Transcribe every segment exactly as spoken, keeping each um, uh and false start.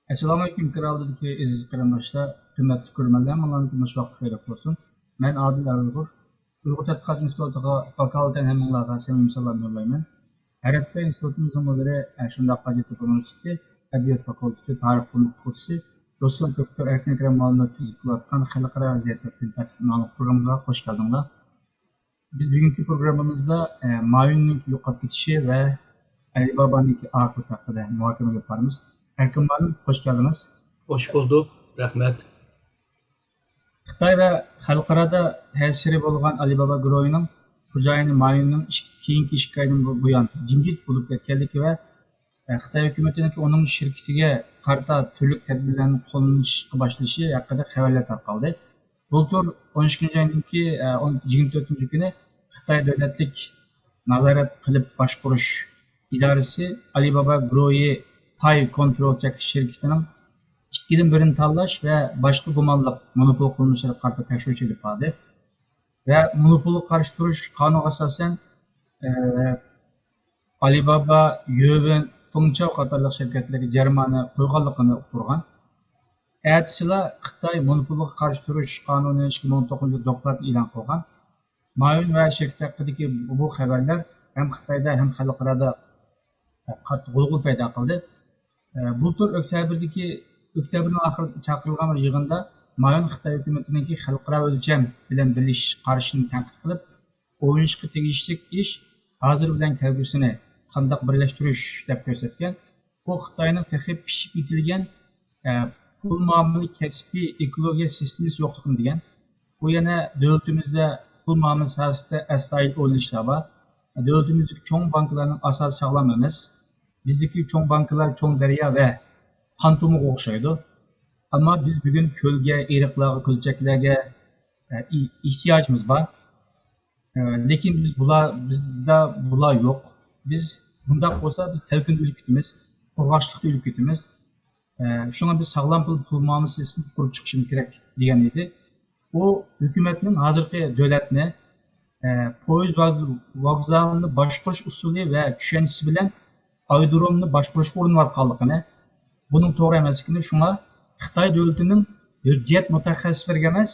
ئەسسالامۇئەلەيكۇم، ئېكران ئالدىدىكى ئەزىز قېرىنداشلار، قىممەتلىك كۆرۈرمەنلەر، ھەممىڭلارنىڭ مۇشۇ ۋاقتى خەيرلىك بولسۇن. مەن ئادىل ئەرئۇيغۇر. ئۇيغۇر تەتقىقات ئىنستىتۇتىغا ۋاكالىتەن ھەممىڭلارغا سەمىمىي سالام يوللايمەن. ھەر ھەپتە ئىنستىتۇتىمىزنىڭ مۇدىرى، ئە، شۇنداق ھاجەتوف ئۇنىۋېرسىتېتى ئەدەبىيات فاكۇلتېتى تارىخ بۆلۈمى ئوقۇتقۇچىسى، دوتسېنت دوكتور ئەركىن ئەكرەم مۇئەللىملەر تۈزۈپ كېلىۋاتقان خەلقئارا ۋەزىيەتلەر پىلتەك ناملىق پروگراممىمىزغا خوش كەلدىڭلار. بىز بۈگۈنكى پروگراممىمىزدا، ئە، مايۈننىڭ يوقاپ كېتىشى ۋە ئەلىبابانىڭكى ئاقىۋىتى ھەققىدە مۇھاكىمە ئېلىپ بارىمىز. ئەركىن مۇئەللىم، خوش كەلدىڭىز. خوش بولدۇق، رەھمەت. خىتاي ۋە خەلقئارادا تەسىرى بولغان ئەلىبابا گۇرۇھىنىڭ خوجايىنى مايۈننىڭ ئىش-، كېيىنكى ئىككى ئايدىن بۇ-، بۇيان جىمجىت بولۇپ كەتكەنلىكى ۋە، ئە، خىتاي ھۆكۈمىتىنىڭكى ئۇنىڭ شىركىتىگە قارىتا تۈرلۈك تەدبىرلەرنى قوللىنىشقا باشلىشى ھەققىدە خەۋەرلەر تارقالدى. بۇلتۇر ئون ئىككىنچى ئاينىڭكى، ئە، ئون، يىگىرمە تۆتىنچى كۈنى خىتاي دۆلەتلىك نازارەت قىلىپ باشقۇرۇش ئىدارىسى ئالىبابا گۇرۇھى پاي كونترول چەكلىك شىركىتىنىڭ ئىككىدىن بىرىنى تاللاش ۋە باشقا گۇمانلىق مونوپول قىلمىشلىرىغا قارىتا تەكشۈرۈش ئېلىپ باردى ۋە مونوپولغا قارشى تۇرۇش قانۇنىغا ئاساسەن، ئە، ئالىبابا، يۈۋېن، فېڭچاۋ قاتارلىق شىركەتلەرگە جەرىمانە قويغانلىقىنى ئۇقتۇرغان. ئەتىسىلا خىتاي مونوپولغا قارشى تۇرۇش قانۇنى ئىككى مىڭ توققۇزىنچى يىل دوكلات ئېلان قىلغان. مايۈن ۋە شىركىتى ھەققىدىكى بۇ خەۋەرلەر ھەم خىتايدا، ھەم خەلقئارادا قاتتىق غۇلغۇلا پەيدا قىلدى. بۇلتۇر ئۆكتەبىردىكى، ئۆكتەبىرنىڭ ئاخىرىدا چاقىرىلغان بىر يىغىندا مايۈن خىتاي ھۆكۈمىتىنىڭكى خەلقئارا ئۆلچەم بىلەن بىرلىشىش قارىشىنى تەنقىد قىلىپ، ئويلىنىشقا تېگىشلىك ئىش ھازىر بىلەن كەلگۈسىنى قانداق بىرلەشتۈرۈش دەپ كۆرسەتكەن. بۇ خىتاينىڭ تېخى پىشىپ يېتىلگەن، ئە، پۇل مۇئامىلە كەسپىي ئېكولوگىيە سىستېمىسى يوقلۇقىنى دېگەن. بۇ يەنە دۆلىتىمىزدە پۇل مۇئامىلە ساھەسىدە ئەستايىدىل ئويلىنىشلار بار. دۆلىتىمىزدىكى چوڭ بانكىلارنىڭ ئاساسى ساغلام ئەمەس. بىزدىكى چوڭ بانكىلار چوڭ دەريا ۋە قان تومۇرغا ئوخشايدۇ. ئەمما بىز بۈگۈن كۆلگە، ئېرىقلارغا، كۆلچەكلەرگە، ئە، ئېھتىياجىمىز بار. ئە، لېكىن بىز بۇلار، بىزدە بۇلار يوق. بىز بۇنداق بولسا، بىز تەلىپىدە ئۆلۈپ كېتىمىز، قۇرغاقچىلىقتا ئۆلۈپ كېتىمىز. ئە، شۇڭا بىز ساغلام پۇل، پۇل مۇئامىلە سىستېمىسىنى قۇرۇپ چىقىشىمىز كېرەك، دېگەن ئىدى. ئۇ ھۆكۈمەتنىڭ ھازىرقى دۆلەتنى، ئە، پويىز ۋاز-، ۋوگزالىنى باشقۇرۇش ئۇسۇلى ۋە چۈشەنچىسى بىلەن ئايرودرومنى باشقۇرۇشقا ئۇرۇنۇۋاتقانلىقىنى، بۇنىڭ توغرا ئەمەسلىكىنى، شۇڭا خىتاي دۆلىتىنىڭ ھۆججەت مۇتەخەسسىسلىرىگە ئەمەس،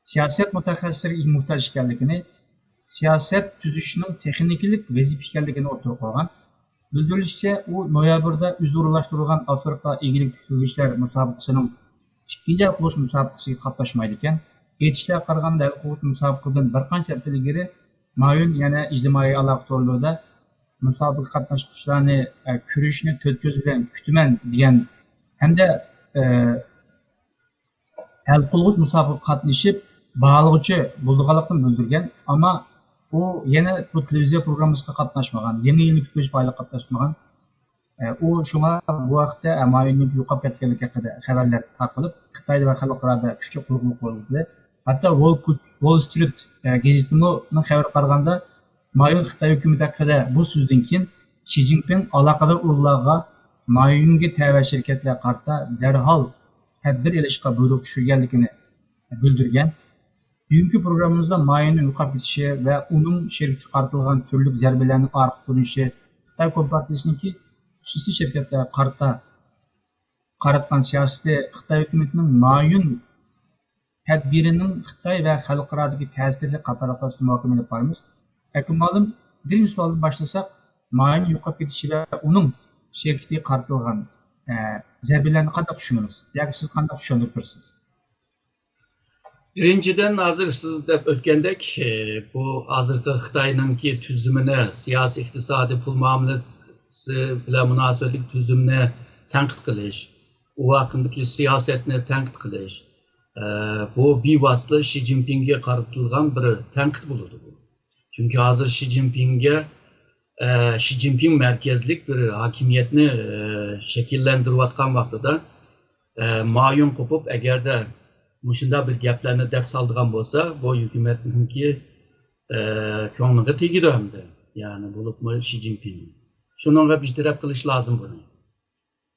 سىياسەت مۇتەخەسسىسلىرىگە موھتاج ئىكەنلىكىنى، سىياسەت تۈزۈشنىڭ تېخنىكىلىق ۋەزىپە ئىكەنلىكىنى ئوتتۇرىغا قويغان. بىلدۈرۈلۈشىچە، ئۇ نويابىردا ئۆزى ئورۇنلاشتۇرۇلغان ئافرىقا ئىگىلىك تىكلىگۈچىلەر مۇسابىقىسىنىڭ ئىككىنچى ھەل قىلىش مۇسابىقىسىگە قاتناشمايدىكەن. ئېيتىشلارغا قارىغاندا، ھەل قىلغۇچ مۇسابىقىدىن بىر قانچە ھەپتە ئىلگىرى مايۈن يەنە ئىجتىمائىي ئالاقە تورلىرىدا مۇسابىقىگە قاتناشقۇچىلارنى، ئە، كۆرۈشنى تۆت كۆز بىلەن كۈتىمەن دېگەن ھەمدە، ئە، ھەل قىلغۇچ مۇسابىقىگە قاتنىشىپ، باھالىغۇچى بولىدىغانلىقىنى بىلدۈرگەن. ئەمما ئۇ يەنە بۇ تېلېۋىزىيە پروگراممىسىغا قاتناشمىغان، يېڭى يىلنى كۈتۈش پائالىيىتىگە قاتناشمىغان. ئە، ئۇ شۇڭا بۇ ۋاقىتتا، ئە، مايۈننىڭ يوقاپ كەتكەنلىكى ھەققىدە خەۋەرلەر تارقىلىپ، خىتايدا ۋە خەلقئارادا كۈچلۈك غۇلغۇلا قوزغىدى. ھەتتا ۋول كۇ-، ۋول سترىت، ئە، گېزىتىمۇ خەۋىرىگە قارىغاندا، مايۈن خىتاي ھۆكۈمىتى ھەققىدە بۇ سۆزدىن كېيىن شى جىنپىڭ ئالاقىدار ئورۇنلارغا مايۈنگە تەۋە شىركەتلەرگە قارىتا دەرھال تەدبىر ئېلىشقا بۇيرۇق چۈشۈرگەنلىكىنى بىلدۈرگەن. بۈگۈنكى پروگراممىمىزدا مايۈننىڭ يوقاپ كېتىشى ۋە ئۇنىڭ شىركىتىگە قارىتىلغان تۈرلۈك زەربىلەرنىڭ ئارقا كۆرۈنۈشى، خىتاي كومپارتىيىسىنىڭكى خۇسۇسىي شىركەتلەرگە قارىتا قاراتقان سىياسىتى، خىتاي ھۆكۈمىتىنىڭ مايۈن تەدبىرىنىڭ خىتاي ۋە خەلقئارادىكى تەسىرى قاتارلىقلار ئۈستىدە مۇھاكىمە ئېلىپ بارىمىز. ئەركىن مۇئەللىم، بىرىنچى سوئالدىن باشلىساق، مايۈن يوقاپ كېتىشى ۋە ئۇنىڭ شىركىتىگە قارىتىلغان، ئە، زەربىلەرنى قانداق چۈشىنىمىز ياكى سىز قانداق چۈشەندۈرۈپ بېرىسىز؟ بىرىنچىدىن، ھازىر سىز دەپ ئۆتكەندەك، ئە، بۇ ھازىرقى خىتاينىڭكى تۈزۈمىنى، سىياسىي، ئىقتىسادىي، پۇل مۇئامىلىسى بىلەن مۇناسىۋەتلىك تۈزۈمنى تەنقىد قىلىش، ئۇ ھەققىدىكى سىياسەتنى تەنقىد قىلىش، ئە، بۇ بىۋاسىتە شى جىنپىڭگە قارىتىلغان بىر تەنقىد بولىدۇ بۇ. چۈنكى ھازىر شى جىنپىڭگە، ئە، شى جىنپىڭ مەركەزلىك بىر ھاكىمىيەتنى، ئە، شەكىللەندۈرۈۋاتقان ۋاقتىدا، ئە، مايۈن قوپۇپ، ئەگەردە مۇشۇنداق بىر گەپلەرنى دەپ سالىدىغان بولسا، بۇ ھۆكۈمەتنىڭكى، ئە، كۆڭلىگە تېگىدۇ ئەمدى. يەنى بولۇپمۇ شى جىنپىڭ. شۇنىڭغا بىر تەرەپ قىلىش لازىم بۇنى.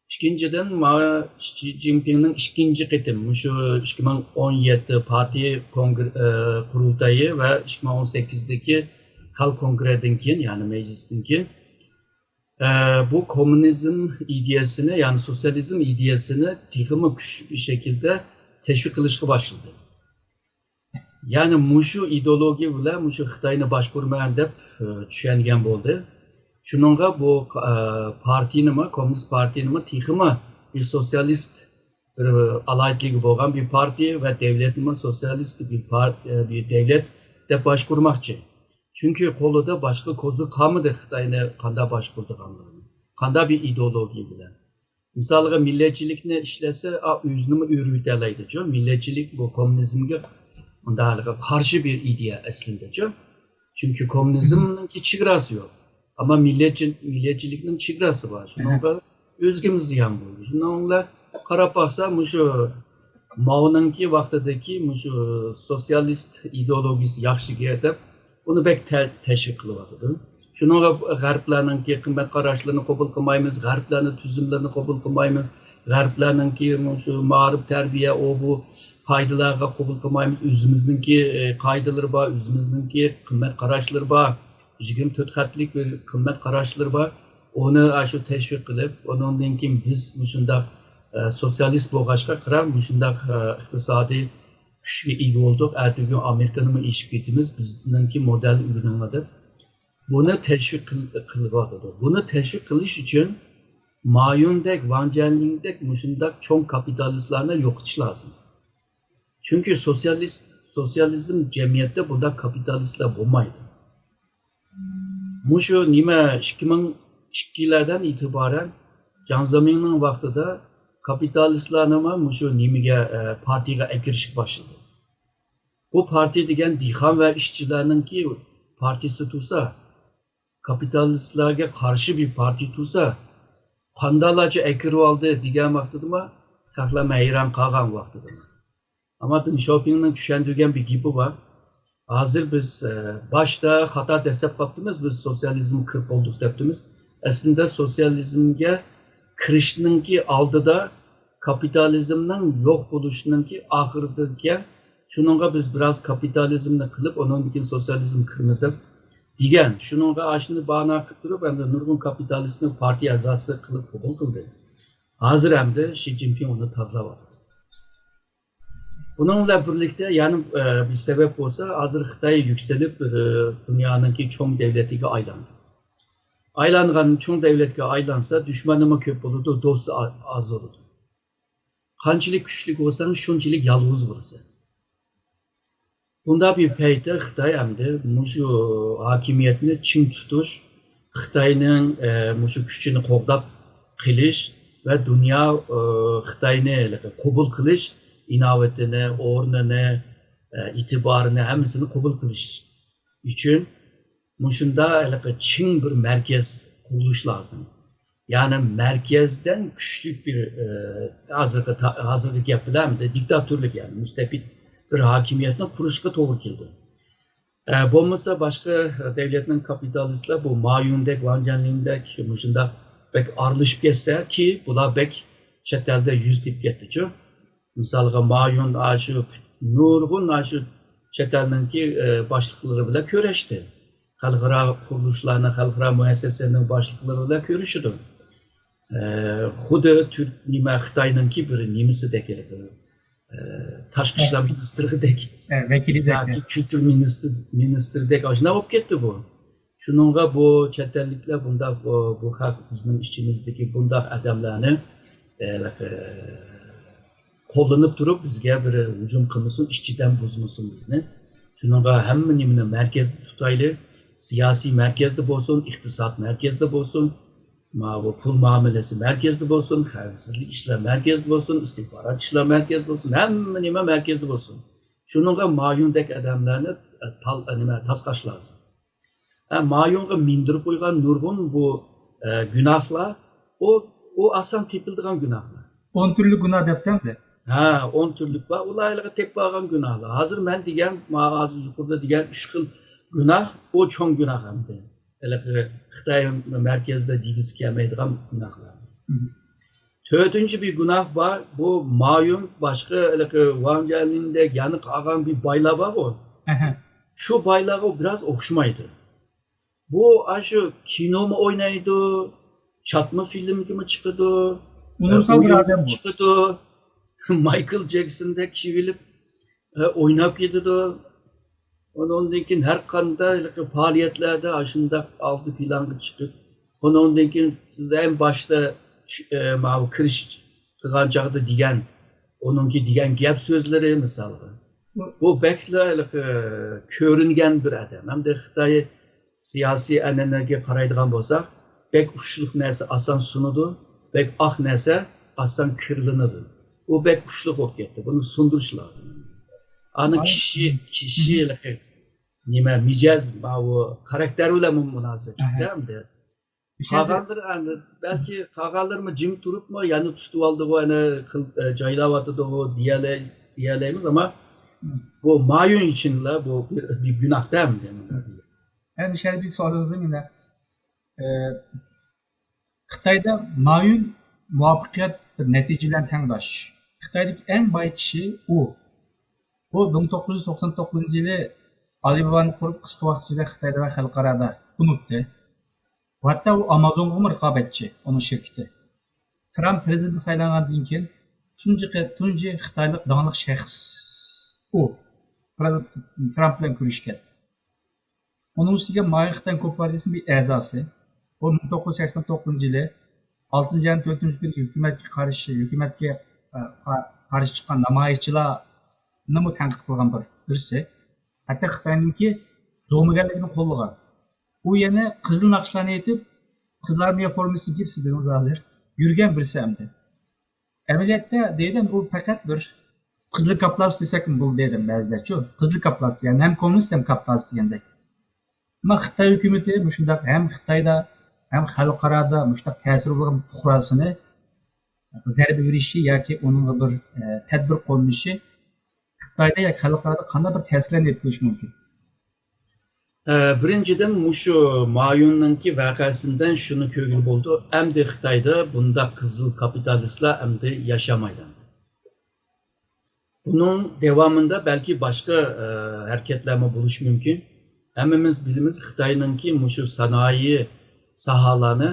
ئىككىنچىدىن، مانا شى جىنپىڭنىڭ ئىككىنچى قېتىم مۇشۇ ئىككى مىڭ ئون يەتتە پارتىيە كونگر-، ئە، قۇرۇلتىيى ۋە ئىككى مىڭ ئون سەككىزدىكى خەلق كونگرېسىدىن كېيىن، يەنى مەجلىستىن كېيىن، ئە، بۇ كوممۇنىزم ئىدىيەسىنى، يەنى سوتسىيالىزم ئىدىيەسىنى تېخىمۇ كۈچلۈك بىر شەكىلدە تەشۋىق قىلىشقا باشلىدى. يەنى مۇشۇ ئىدېئولوگىيە بىلەن مۇشۇ خىتاينى باشقۇرىمەن دەپ، ئە، چۈشەنگەن بولدى. شۇنىڭغا بۇ، ئە، پارتىيىنىمۇ، كوممۇنىست پارتىيىنىمۇ تېخىمۇ بىر سوتسىيالىست بىر ئالاھىدىلىكى بولغان بىر پارتىيە ۋە دەۋلەتنىمۇ سوتسىيالىست بىر پارت-، بىر دەۋلەت دەپ باشقۇرماقچى. چۈنكى قولىدا باشقا كوزىر قالمىدى خىتاينى قانداق باشقۇرىدىغانلىقىنى، قانداق بىر ئىدېئولوگىيە بىلەن. مىسالغا، مىللەتچىلىكنى ئىشلەتسە، ئا، ئۆزىنىمۇ ئۆرۈۋېتەلەيدىچۇ. مىللەتچىلىك بۇ كوممۇنىزمگە مۇنداق قارشى بىر ئىدىيە ئەسلىدىچۇ. چۈنكى كوممۇنىزمنىڭكى چېگراسى يوق. ئەمما مىللەتچى-، مىللەتچىلىكنىڭ چېگراسى بار. شۇنىڭغا ئۆزىگىمۇ زىيان بولىدۇ. شۇنىڭ بىلەن قاراپ باقسا، مۇشۇ ماۋنىڭكى ۋاقتىدىكى مۇشۇ سوتسىيالىست ئىدېئولوگىيىسى ياخشىكەن دەپ، ئۇنى بەك تە-، تەشۋىق قىلىۋاتىدۇ. شۇنىڭغا غەربلەرنىڭكى قىممەت قاراشلىرىنى قوبۇل قىلمايمىز، غەربلەرنىڭ تۈزۈملىرىنى قوبۇل قىلمايمىز، غەربلەرنىڭكى مۇشۇ مائارىپ، تەربىيە، ئۇ بۇ قائىدىلەرگە قوبۇل قىلمايمىز. ئۆزىمىزنىڭكى، ئە، قائىدىلىرى بار، ئۆزىمىزنىڭكى قىممەت قاراشلىرى بار، يىگىرمە تۆت خەتلىك بىر قىممەت قاراشلىرى بار. ئۇنى ئاشۇ تەشۋىق قىلىپ، ئۇنىڭدىن كېيىن بىز مۇشۇنداق، ئە، سوتسىيالىست بولغاچقا، قاراڭ، مۇشۇنداق، ئە، ئىقتىسادىي كۈچكە ئىگە بولدۇق، ئەتىگۈن ئامېرىكىنىمۇ ئېشىپ كېتىمىز، بىزنىڭكى مودېلنى ئۆگىنىڭلار دەپ، بۇنى تەشۋىق قىل-، قىلىۋاتىدۇ. بۇنى تەشۋىق قىلىش ئۈچۈن مايوندەك، ۋاڭ جيەنلىڭدەك مۇشۇنداق چوڭ كاپىتالىستلارنى يوقىتىش لازىم. چۈنكى سوتسىيالىست-، سوتسىيالىزم جەمئىيەتتە بۇنداق كاپىتالىستلار بولمايدۇ. مۇشۇ نېمە، ئىككى مىڭ ئىككىلەردىن ئېتىبارەن جياڭ زېمىڭنىڭ ۋاقتىدا كاپىتالىستلارنىمۇ مۇشۇ نېمىگە، ئە، پارتىيىگە ئەكىرىشكە باشلىدى. بۇ پارتىيە دېگەن دېھقان ۋە ئىشچىلارنىڭكى پارتىيىسى تۇرسا، كاپىتالىستلارغا قارشى بىر پارتىيە تۇرسا، قانداقلارچە ئەكىرىۋالدى دېگەن ۋاقتىدىمۇ خەقلەرمۇ ھەيران قالغان ۋاقتىدىمۇ. ئەمما دېڭ شياۋپىڭنىڭ چۈشەندۈرگەن بىر گېپى بار. ھازىر بىز، ئە، باشتا خاتا دەسسەپ قاپتىمىز، بىز سوتسىيالىزمغا كىرىپ بولدۇق دەپتىمىز. ئەسلىدە سوتسىيالىزمگە كىرىشنىڭكى ئالدىدا كاپىتالىزمنىڭ يوق بولۇشىنىڭكى ئاخىرىدىكەن. شۇنىڭغا بىز بىراز كاپىتالىزمنى قىلىپ، ئۇنىڭدىن كېيىن سوتسىيالىزم كىرىمىز دەپ دېگەن. شۇنىڭغا ئاشۇنى باھانە قىلىپ تۇرۇپ، ئەمدى نۇرغۇن كاپىتالىستنى پارتىيە ئەزاسى قىلىپ قوبۇل قىلدى. ھازىر ئەمدى شى جىنپىڭ ئۇنى تازىلاۋاتىدۇ. بۇنىڭ بىلەن بىرلىكتە يەنە، ئە، بىر سەۋەب بولسا، ھازىر خىتاي يۈكسىلىپ، بىر، ئە، دۇنيانىڭكى چوڭ دەۋلىتىگە ئايلاندى. ئايلانغان چوڭ دەۋلەتكە ئايلانسا، دۈشمىنىمۇ كۆپ بولىدۇ، دوستى ئا-، ئاز بولىدۇ. قانچىلىك كۈچلۈك بولساڭ، شۇنچىلىك يالغۇز بولىسەن. بۇنداق بىر پەيتتە خىتاي ئەمدى مۇشۇ ھاكىمىيەتنى چىڭ تۇتۇش، خىتاينىڭ، ئە، مۇشۇ كۈچىنى قوغداپ قېلىش ۋە دۇنيا، ئە، خىتاينى ھېلىقى قوبۇل قىلىش، ئىناۋىتىنى، ئورنىنى، ئە، ئېتىبارىنى، ھەممىسىنى قوبۇل قىلىش ئۈچۈن مۇشۇنداق ھېلىقى چىڭ بىر مەركەز قۇرۇلۇش لازىم. يەنى مەركەزدىن كۈچلۈك بىر، ئە، ھازىرقى تا-، ھازىرقى گەپ بىلەن دىكتاتورلۇق، يەنى مۇستەبىت بىر ھاكىمىيەتنى قۇرۇشقا توغرا كېلىدۇ. ئە، بولمىسا باشقا دەۋلەتنىڭ كاپىتالىستلار بۇ مايوندەك، ۋاڭ جيەنلىڭدەك مۇشۇنداق بەك ئارىلىشىپ كەتسە كى، بۇلار بەك چەت ئەلدە يۈز تىيىپ كەتتىچۇ. مىسالغا، مايون ئاشۇ نۇرغۇن ئاشۇ چەت ئەلنىڭكى، ئە، باشلىقلىرى بىلەن كۆرۈشتى. خەلقئارا قۇرۇلۇشلارنىڭ، خەلقئارا مۇئەسسەسىلەرنىڭ باشلىقلىرى بىلەن كۆرۈشىدۇ. ئە، خۇددى تۈرك، نېمە، خىتاينىڭكى بىر نېمىسىدەك، ئە، تاشقى ئىشلار مىنىستىرىدەك، ئە، ۋەكىلىدەك، ياكى كۈلتۈر مىنىستىر-، مىنىستىرىدەك ئاشۇنداق بولۇپ كەتتى بۇ. شۇنىڭغا بۇ چەت ئەللىكلەر بۇنداق، بۇ، بۇ خەق بىزنىڭ ئىچىمىزدىكى بۇنداق ئادەملەرنى، ئە، ئە، قوللىنىپ تۇرۇپ بىزگە بىر ھۇجۇم قىلمىسۇن، ئىچىدىن بۇزمىسۇن بىزنى. شۇنىڭغا ھەممە نېمىنى مەركەزدە تۇتايلى. سىياسىي مەركەزدە بولسۇن، ئىقتىساد مەركەزدە بولسۇن، ماۋۇ پۇل مۇئامىلىسى مەركەزدە بولسۇن، خەۋپسىزلىك ئىشلار مەركەزدە بولسۇن، ئىستىخبارات ئىشلار مەركەزدە بولسۇن، ھەممە نېمە مەركەزدە بولسۇن. شۇنىڭغا مايوندەك ئادەملەرنى، ئە، تال-، ئە، نېمە، تاسقاش لازىم. ھە، مايونغا مىندۈرۈپ قويغان نۇرغۇن بۇ، ئە، گۇناھلار، ئۇ، ئۇ ئاسان تېپىلىدىغان گۇناھلار. ئون تۈرلۈك گۇناھ دەپتىمدى. ھە، ئون تۈرلۈك بار. ئۇلار ھېلىقى تېپىپ ئالغان گۇناھلار. ھازىر مەن دېگەن، ما-، ھازىر يۇقىرىدا دېگەن ئۈچ خىل گۇناھ، ئۇ چوڭ گۇناھ ئەمدى. ھېلىقى خىتاي مەركەزدە دېگۈسى كەلمەيدىغان گۇناھلار. مم. تۆتىنچى بىر گۇناھ بار، بۇ مايون باشقا ھېلىقى ۋاڭ جيەنلىڭدەك يەنە قالغان بىر بايلار بارغۇ. ئەھە. شۇ بايلارغا بىراز ئوخشىمايدۇ. بۇ ئاشۇ كىنومۇ ئوينايدۇ، چاتما فىلىمگىمۇ چىقىدۇ، ئۇنىۋېرسال بىر ئادەم بۇ. چىقىدۇ، مايكل جېكسوندەك كىيىۋېلىپ، ئە، ئويناپ كېتىدۇ. ئۇنىڭدىن كېيىن ھەر قانداق ھېلىقى پائالىيەتلەردە ئاشۇنداق ئالدى پىلانغا چىقىپ، ئۇنىڭدىن كېيىن سىز ئەڭ باشتا چۈ-، ئە، ماۋۇ كىرىش قىلغان چاغدا دېگەن، ئۇنىڭكى دېگەن گەپ سۆزلىرى مىسالغا. بۇ بەكلا ھېلىقى كۆرۈنگەن بىر ئادەم. ھەمدە خىتاي سىياسىي ئەنئەنىگە قارايدىغان بولساق، بەك ئۇچلۇق نەرسە ئاسان سۇنىدۇ، بەك ئاق نەرسە ئاسان كىرلىنىدۇ. ئۇ بەك ئۇچلۇق بولۇپ كەتتى. بۇنى سۇندۇرۇش لازىم. ئانا كىشى، كىشى ھېلىقى نېمە، مىجەز، ماۋۇ خاراكتېر بىلەن مۇناسىۋەتلىك ئەمدى. قالغانلىرى ئەمدى، بەلكى قالغانلىرىمۇ جىم تۇرۇپمۇ، يەنە تۇتۇۋالدىغۇ، ئەنە قىل-، ئە، جايلاۋاتىدىغۇ دېيەلەي-، دېيەلەيمىز، ئەمما بۇ مايۈن ئۈچۈنلا بۇ بىر، بىر گۇناھتا ئەمدى. ئەمدى شەربىي سوئالىڭىزنى مەن، ئە، خىتايدا مايۈن مۇۋەپپەقىيەت بىر نەتىجە بىلەن تەڭداش. خىتايدىكى ئەڭ باي كىشى ئۇ. ئۇ مىڭ توققۇز يۈز توقسان توققۇزىنچى يىلى ئالىبابانى قۇرۇپ، قىسقا ۋاقىت ئىچىدە خىتايدا ۋە خەلقئارادا تونۇلدى. ۋە ھەتتا ئۇ ئامازونغىمۇ رىقابەتچى، ئۇنىڭ شىركىتى. ترامپ پىرېزىدېنت سايلانغاندىن كېيىن تۇنجى قېت-، تۇنجى خىتايلىق داڭلىق شەخس ئۇ. ترامپ بىلەن كۆرۈشكەن. ئۇنىڭ ئۈستىگە مايۈن خىتاي كومپارتىيىسىنىڭ بىر ئەزاسى. ئۇ مىڭ توققۇز يۈز سەكسەن توققۇزىنچى يىلى ئالتىنچى ئاينىڭ تۆتىنچى كۈنى ھۆكۈمەتكە قارشى، ھۆكۈمەتكە، ئە، قا-، قارشى چىققان نامايىشچىلارنىمۇ تەنقىد قىلغان بىر، بىرسى. ھەتتا خىتاينىڭكى زومىگەرلىكىنى قوللىغان. ئۇ يەنە قىزىل ناخشىلارنى ئېيتىپ، قىزىل ئارمىيە فورمىسىنى كىيىپ، سىز دېدىڭىز ھازىر، يۈرگەن بىرسى ئەمدى. ئەمەلىيەتتە دەيدۇ، ئۇ پەقەت بىر قىزىل كاپلاس دېسەكمۇ بولىدۇ دەيدۇ بەزىلەرچۇ. قىزىل كاپلاس دېگەن ھەم كوممۇنىست ھەم كاپلاس دېگەندەك. ئەمما خىتاي ھۆكۈمىتى مۇشۇنداق ھەم خىتايدا ھەم خەلقئارادا مۇشۇنداق تەسىرى بولغان پۇقراسىنى زەربە بېرىشى ياكى ئۇنىڭغا بىر، ئە، تەدبىر قوللىنىشى خىتايدا ياكى خەلقئارادا قانداق بىر تەسىرلەرنى ئېلىپ كېلىشى مۇمكىن؟ ئە، بىرىنچىدىن، مۇشۇ مايۈننىڭكى ۋەقەسىدىن شۇنى كۆرگىلى بولىدۇ، ئەمدى خىتايدا بۇنداق قىزىل كاپىتالىستلار ئەمدى ياشىمايدۇ. بۇنىڭ داۋامىدا بەلكى باشقا، ئە، ھەرىكەتلەرمۇ بولۇشى مۇمكىن. ھەممىمىز بىلىمىز، خىتاينىڭكى مۇشۇ سانائىي ساھەلەرنى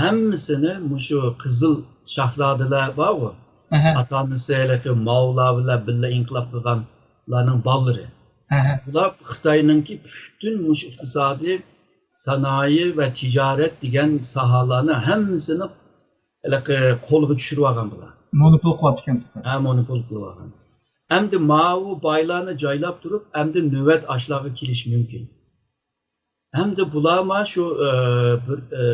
ھەممىسىنى مۇشۇ قىزىل شاھزادىلەر بارغۇ، ئاتا-ئانىسى ھېلىقى ماۋلار بىلەن بىللە ئىنقىلاب قىلغانلارنىڭ بالىلىرى. بۇلار خىتاينىڭكى پۈتۈن مۇشۇ ئىقتىسادىي، سانائىي ۋە تىجارەت دېگەن ساھەلەرنى ھەممىسىنى ھېلىقى قولىغا چۈشۈرۈۋالغان بۇلار. مونوپول قىلىۋاپتىكەن. ھە، مونوپول قىلىۋالغان. ئەمدى ماۋۇ بايلارنى جايلاپ تۇرۇپ، ئەمدى نۆۋەت ئاشۇلارغا كېلىشى مۇمكىن. ئەمدى بۇلارما شۇ، ئە، بىر، ئە،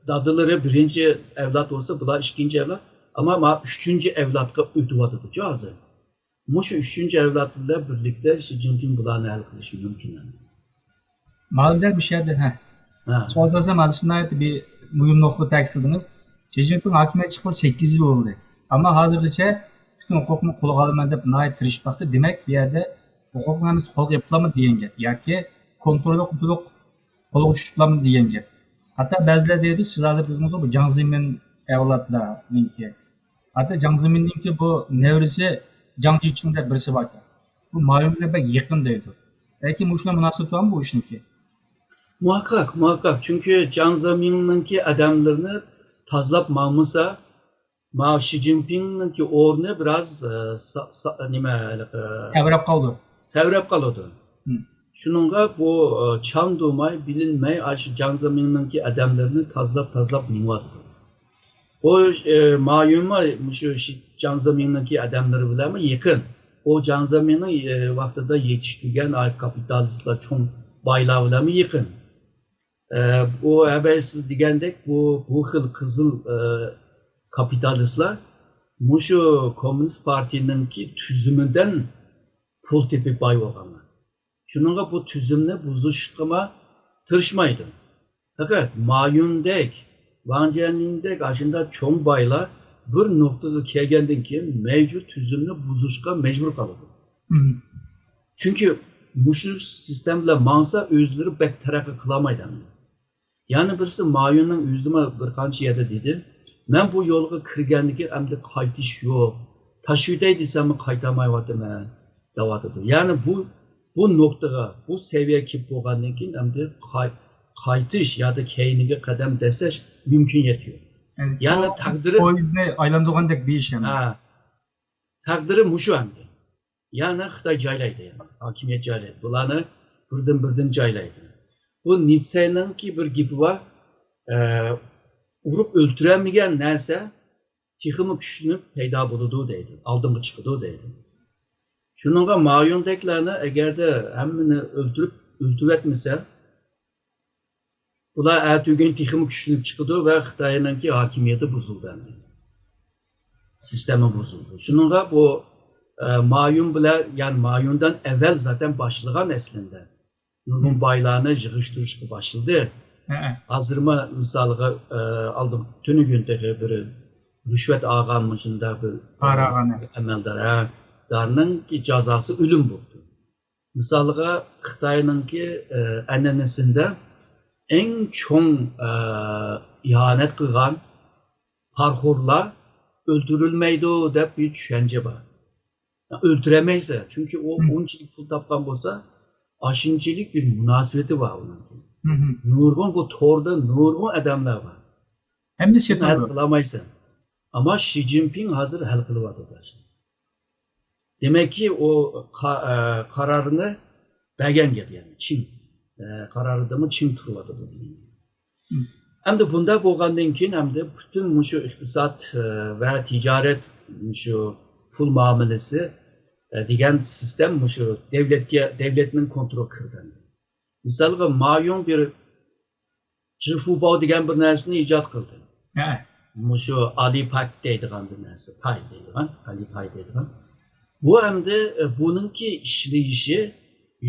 دادىلىرى بىرىنچى ئەۋلاد بولسا، بۇلار ئىككىنچى ئەۋلاد. ئەمما ما ئۈچىنچى ئەۋلادقا ئۆتۈۋاتىدۇچۇ ھازىر. مۇشۇ ئۈچىنچى ئەۋلاد بىلەن بىرلىكتە شى جىنپىڭ بۇلارنى ھەل قىلىشى مۇمكىن. ماۋۇ يەردە، ھە. ھە. سوئال سورىسام، ھازىر ناھايىتى بىر مۇھىم نۇقتىنى تەكىتلىدىڭىز. شى جىنپىڭ ھاكىمىيەت چىققىلى سەككىز يىل بولدى. ئەمما ھازىرغىچە پۈتۈن ھوقۇقنى قولغا ئالىمەن دەپ ناھايىتى تىرىشىپ باقتى. دېمەك، بۇ يەردە ھوقۇقنىڭ ھەممىسى قولغا ئېلىپلامدۇ دېگەن گەپ ياكى كونترولى تولۇق قولغا چۈشۈپلامدۇ دېگەن گەپ. ھەتتا بەزىلەر دەيدۇ، سىز ھازىر دېدىڭىزغۇ، بۇ جاڭ زېمىن ئەۋلادلارنىڭكى. ھەتتا جاڭ زېمىننىڭكى بۇ نەۋرىسى جاڭ جىچىڭ دەپ بىرسى باركەن. بۇ مايۈن بىلەن بەك يېقىن دەيدۇ. بەلكى مۇشۇلار مۇناسىۋىتى بارمۇ بۇ ئىشنىڭكى؟ مۇھەققەق، مۇھەققەق. چۈنكى جاڭ زېمىننىڭكى ئادەملىرىنى تازىلاپ ماڭمىسا، ما شى جىنپىڭنىڭكى ئورنى بىراز، ئە، سا-، سا-، نېمە، ھېلىقى، تەۋرەپ قالىدۇ. تەۋرەپ قالىدۇ. شۇنىڭغا بۇ، ئە، چاندۇرماي، بىلىنمەي، ئاشۇ جاڭ زېمىننىڭكى ئادەملىرىنى تازىلاپ، تازىلاپ مېڭىۋاتىدۇ. ئۇ، ئە، مايۈنمۇ مۇشۇ شى-، جاڭ زېمىننىڭكى ئادەملىرى بىلەنمۇ يېقىن. ئۇ جاڭ زېمىننىڭ، ئە، ۋاقتىدا يېتىشتۈرگەن ئا-، كاپىتالىستلار، چوڭ بايلار بىلەنمۇ يېقىن. ئە، بۇ ئەۋەل سىز دېگەندەك، بۇ، بۇ خىل قىزىل، ئە، كاپىتالىستلار مۇشۇ كوممۇنىست پارتىيىنىڭكى تۈزۈمىدىن پۇل تېپىپ باي بولغانلار. شۇنىڭغا بۇ تۈزۈمنى بۇزۇشقىمۇ تىرىشمايدۇ. پەقەت مايۈندەك، ۋاڭ جيەنمىندەك ئاشۇنداق چوڭ بايلار بىر نۇقتىغا كەلگەندىن كېيىن مەۋجۇت تۈزۈمنى بۇزۇشقا مەجبۇر قالىدۇ. چۈنكى مۇشۇ سىستېما بىلەن ماڭسا، ئۆزلىرى بەك تەرەققىي قىلالمايدۇ ئەمدى. يەنە بىرسى، مايۈننىڭ ئۆزىمۇ بىر قانچە يەردە دېدى، مەن بۇ يولغا كىرگەندىن كېيىن ئەمدى قايتىش يوق، تاشىۋېتەي دېسەممۇ قايتالمايۋاتىمەن، دەۋاتىدۇ. يەنى بۇ، بۇ نۇقتىغا، بۇ سەۋىيەگە كېلىپ بولغاندىن كېيىن ئەمدى قاي-، قايتىش يادا كەينىگە قەدەم دەسسەش مۇمكىنىيەت يوق. يەنى تەقدىرى پويىزنى ئايلاندۇرغاندەك بىر ئىش ھەم. ھە. تەقدىرى مۇشۇ ئەمدى. يەنى خىتاي جايلايدۇ، يەنى ھاكىمىيەت جايلايدۇ. بۇلارنى بىردىن-بىردىن جايلايدۇ. بۇ نىتسېنىڭكى بىر گېپى بار، ئە، ئۇرۇپ ئۆلتۈرەلمىگەن نەرسە تېخىمۇ كۈچلىنىپ پەيدا بولىدۇ دەيدۇ، ئالدىنغا چىقىدۇ دەيدۇ. شۇنىڭغا مايوندەكلەرنى ئەگەردە ھەممىنى ئۆلتۈرۈپ، ئۆلتۈرۈۋەتمىسە، بۇلار ئەتىگۈن تېخىمۇ كۈچلىنىپ چىقىدۇ ۋە خىتاينىڭكى ھاكىمىيىتى بۇزۇلىدۇ ئەمدى. سىستېما بۇزۇلىدۇ. شۇنىڭغا بۇ، ئە، مايون بىلەن، يەنى مايوندىن ئەۋۋەل زاتەن باشلىغان ئەسلىندە. نۇرغۇن بايلارنى يىغىشتۇرۇشقا باشلىدى. ھەئە. ھازىرمۇ مىسالغا، ئە، ئالدىن تۈنۈگۈن تېخى بىر رىشۋەت ئالغان مۇشۇنداق بىر، ئە، ئەمەلدار، ھە، دارنىڭكى جازاسى ئۆلۈم بوپتۇ. مىسالغا، خىتاينىڭكى، ئە، ئەنئەنىسىندە ئەڭ چوڭ، ئە، ئىھانەت قىلغان پارىخورلار ئۆلتۈرۈلمەيدۇ دەپ بىر چۈشەنچە بار. ئۆلتۈرەلمەيسەن، چۈنكى ئۇ ئۇنچىلىك پۇل تاپقان بولسا، ئاشۇنچىلىك بىر مۇناسىۋىتى بار ئۇنىڭكى. نۇرغۇن بۇ توردا نۇرغۇن ئادەملەر بار. ھەممىسى ھەل قىلالمايسەن. ئەمما شى جىنپىڭ ھازىر ھەل قىلىۋاتىدۇ. دېمەككى، ئۇ قا-، ئە، قارارنى بەرگەن گەپ، يەنى چىڭ، ئە، قارارىدىمۇ چىڭ تۇرۇۋاتىدۇ. ئەمدى بۇنداق بولغاندىن كېيىن، ئەمدى پۈتۈن مۇشۇ ئىقتىساد، ئە، ۋە تىجارەت، مۇشۇ پۇل مۇئامىلىسى، ئە، دېگەن سىستېما مۇشۇ دەۋلەتكە، دەۋلەتنىڭ كونترولىغا كىردى. مىسالغا، مايون بىر جىفۇباۋ دېگەن بىر نەرسىنى ئىجاد قىلدى. ھە. مۇشۇ ئالىپاي دەيدىغان بىر نەرسە، پاي دەيدىغان، ئالىپاي دەيدىغان. بۇ ئەمدى، ئە، بۇنىڭكى ئىشلىيىشى،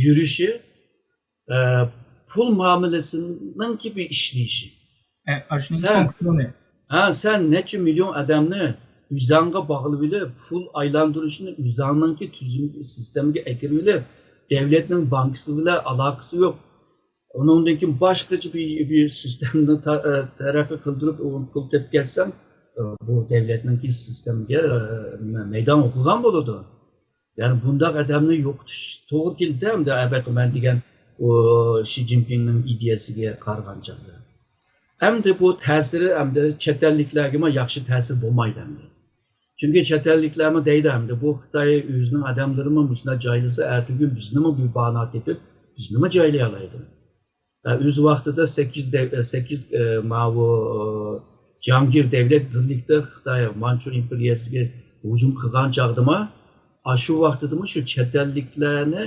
يۈرۈشى، ئە، پۇل مۇئامىلىسىنىڭكى بىر ئىشلىيىشى. ئە، ئاشۇنىڭ سەن، فۇنكسىيونى. ھە، سەن نەچچە مىليون ئادەمنى ئۆزۈڭگە باغلىۋېلىپ، پۇل ئايلاندۇرۇشنى ئۆزۈڭنىڭكى تۈزۈمگە، سىستېمىگە ئەكىرىۋېلىپ، دەۋلەتنىڭ بانكىسى بىلەن ئالاقىسى يوق. ئۇنىڭدىن كېيىن باشقىچە بىر، بىر سىستېمىنى تا-، ئە، تەرەققىي قىلدۇرۇپ، ئۇ پۇل تېپىپ كەتسەڭ، ئە، بۇ دەۋلەتنىڭكى سىستېمىگە، ئە، مە-، مەيدان ئوقۇغان بولىدۇ. يەنى بۇنداق ئادەمنى يوقىتىش توغرا كېلىدۇ ئەمدى، ئەبەقى مەن دېگەن ئۇ شى جىنپىڭنىڭ ئىدىيەسىگە قارىغان چاغدا. ئەمدى بۇ تەسىرى ئەمدى چەت ئەللىكلەرگىمۇ ياخشى تەسىر بولمايدۇ ئەمدى. چۈنكى چەت ئەللىكلەرمۇ دەيدۇ ئەمدى، بۇ خىتاي ئۆزىنىڭ ئادەملىرىمۇ مۇشۇنداق جايلىسا، ئەتىگۈن بىزنىمۇ بىر بانا تېپىپ، بىزنىمۇ جايلىيالايدۇ. ئە، ئۆز ۋاقتىدا سەككىز دەۋ-، ئە، سەككىز، ئە، ماۋۇ، ئە، جاھانگىر دەۋلەت بىرلىكتە خىتاي مانچۇ ئىمپېرىيەسىگە ھۇجۇم قىلغان چاغدىمۇ، ئاشۇ ۋاقتىدىمۇ شۇ چەت ئەللىكلەرنى،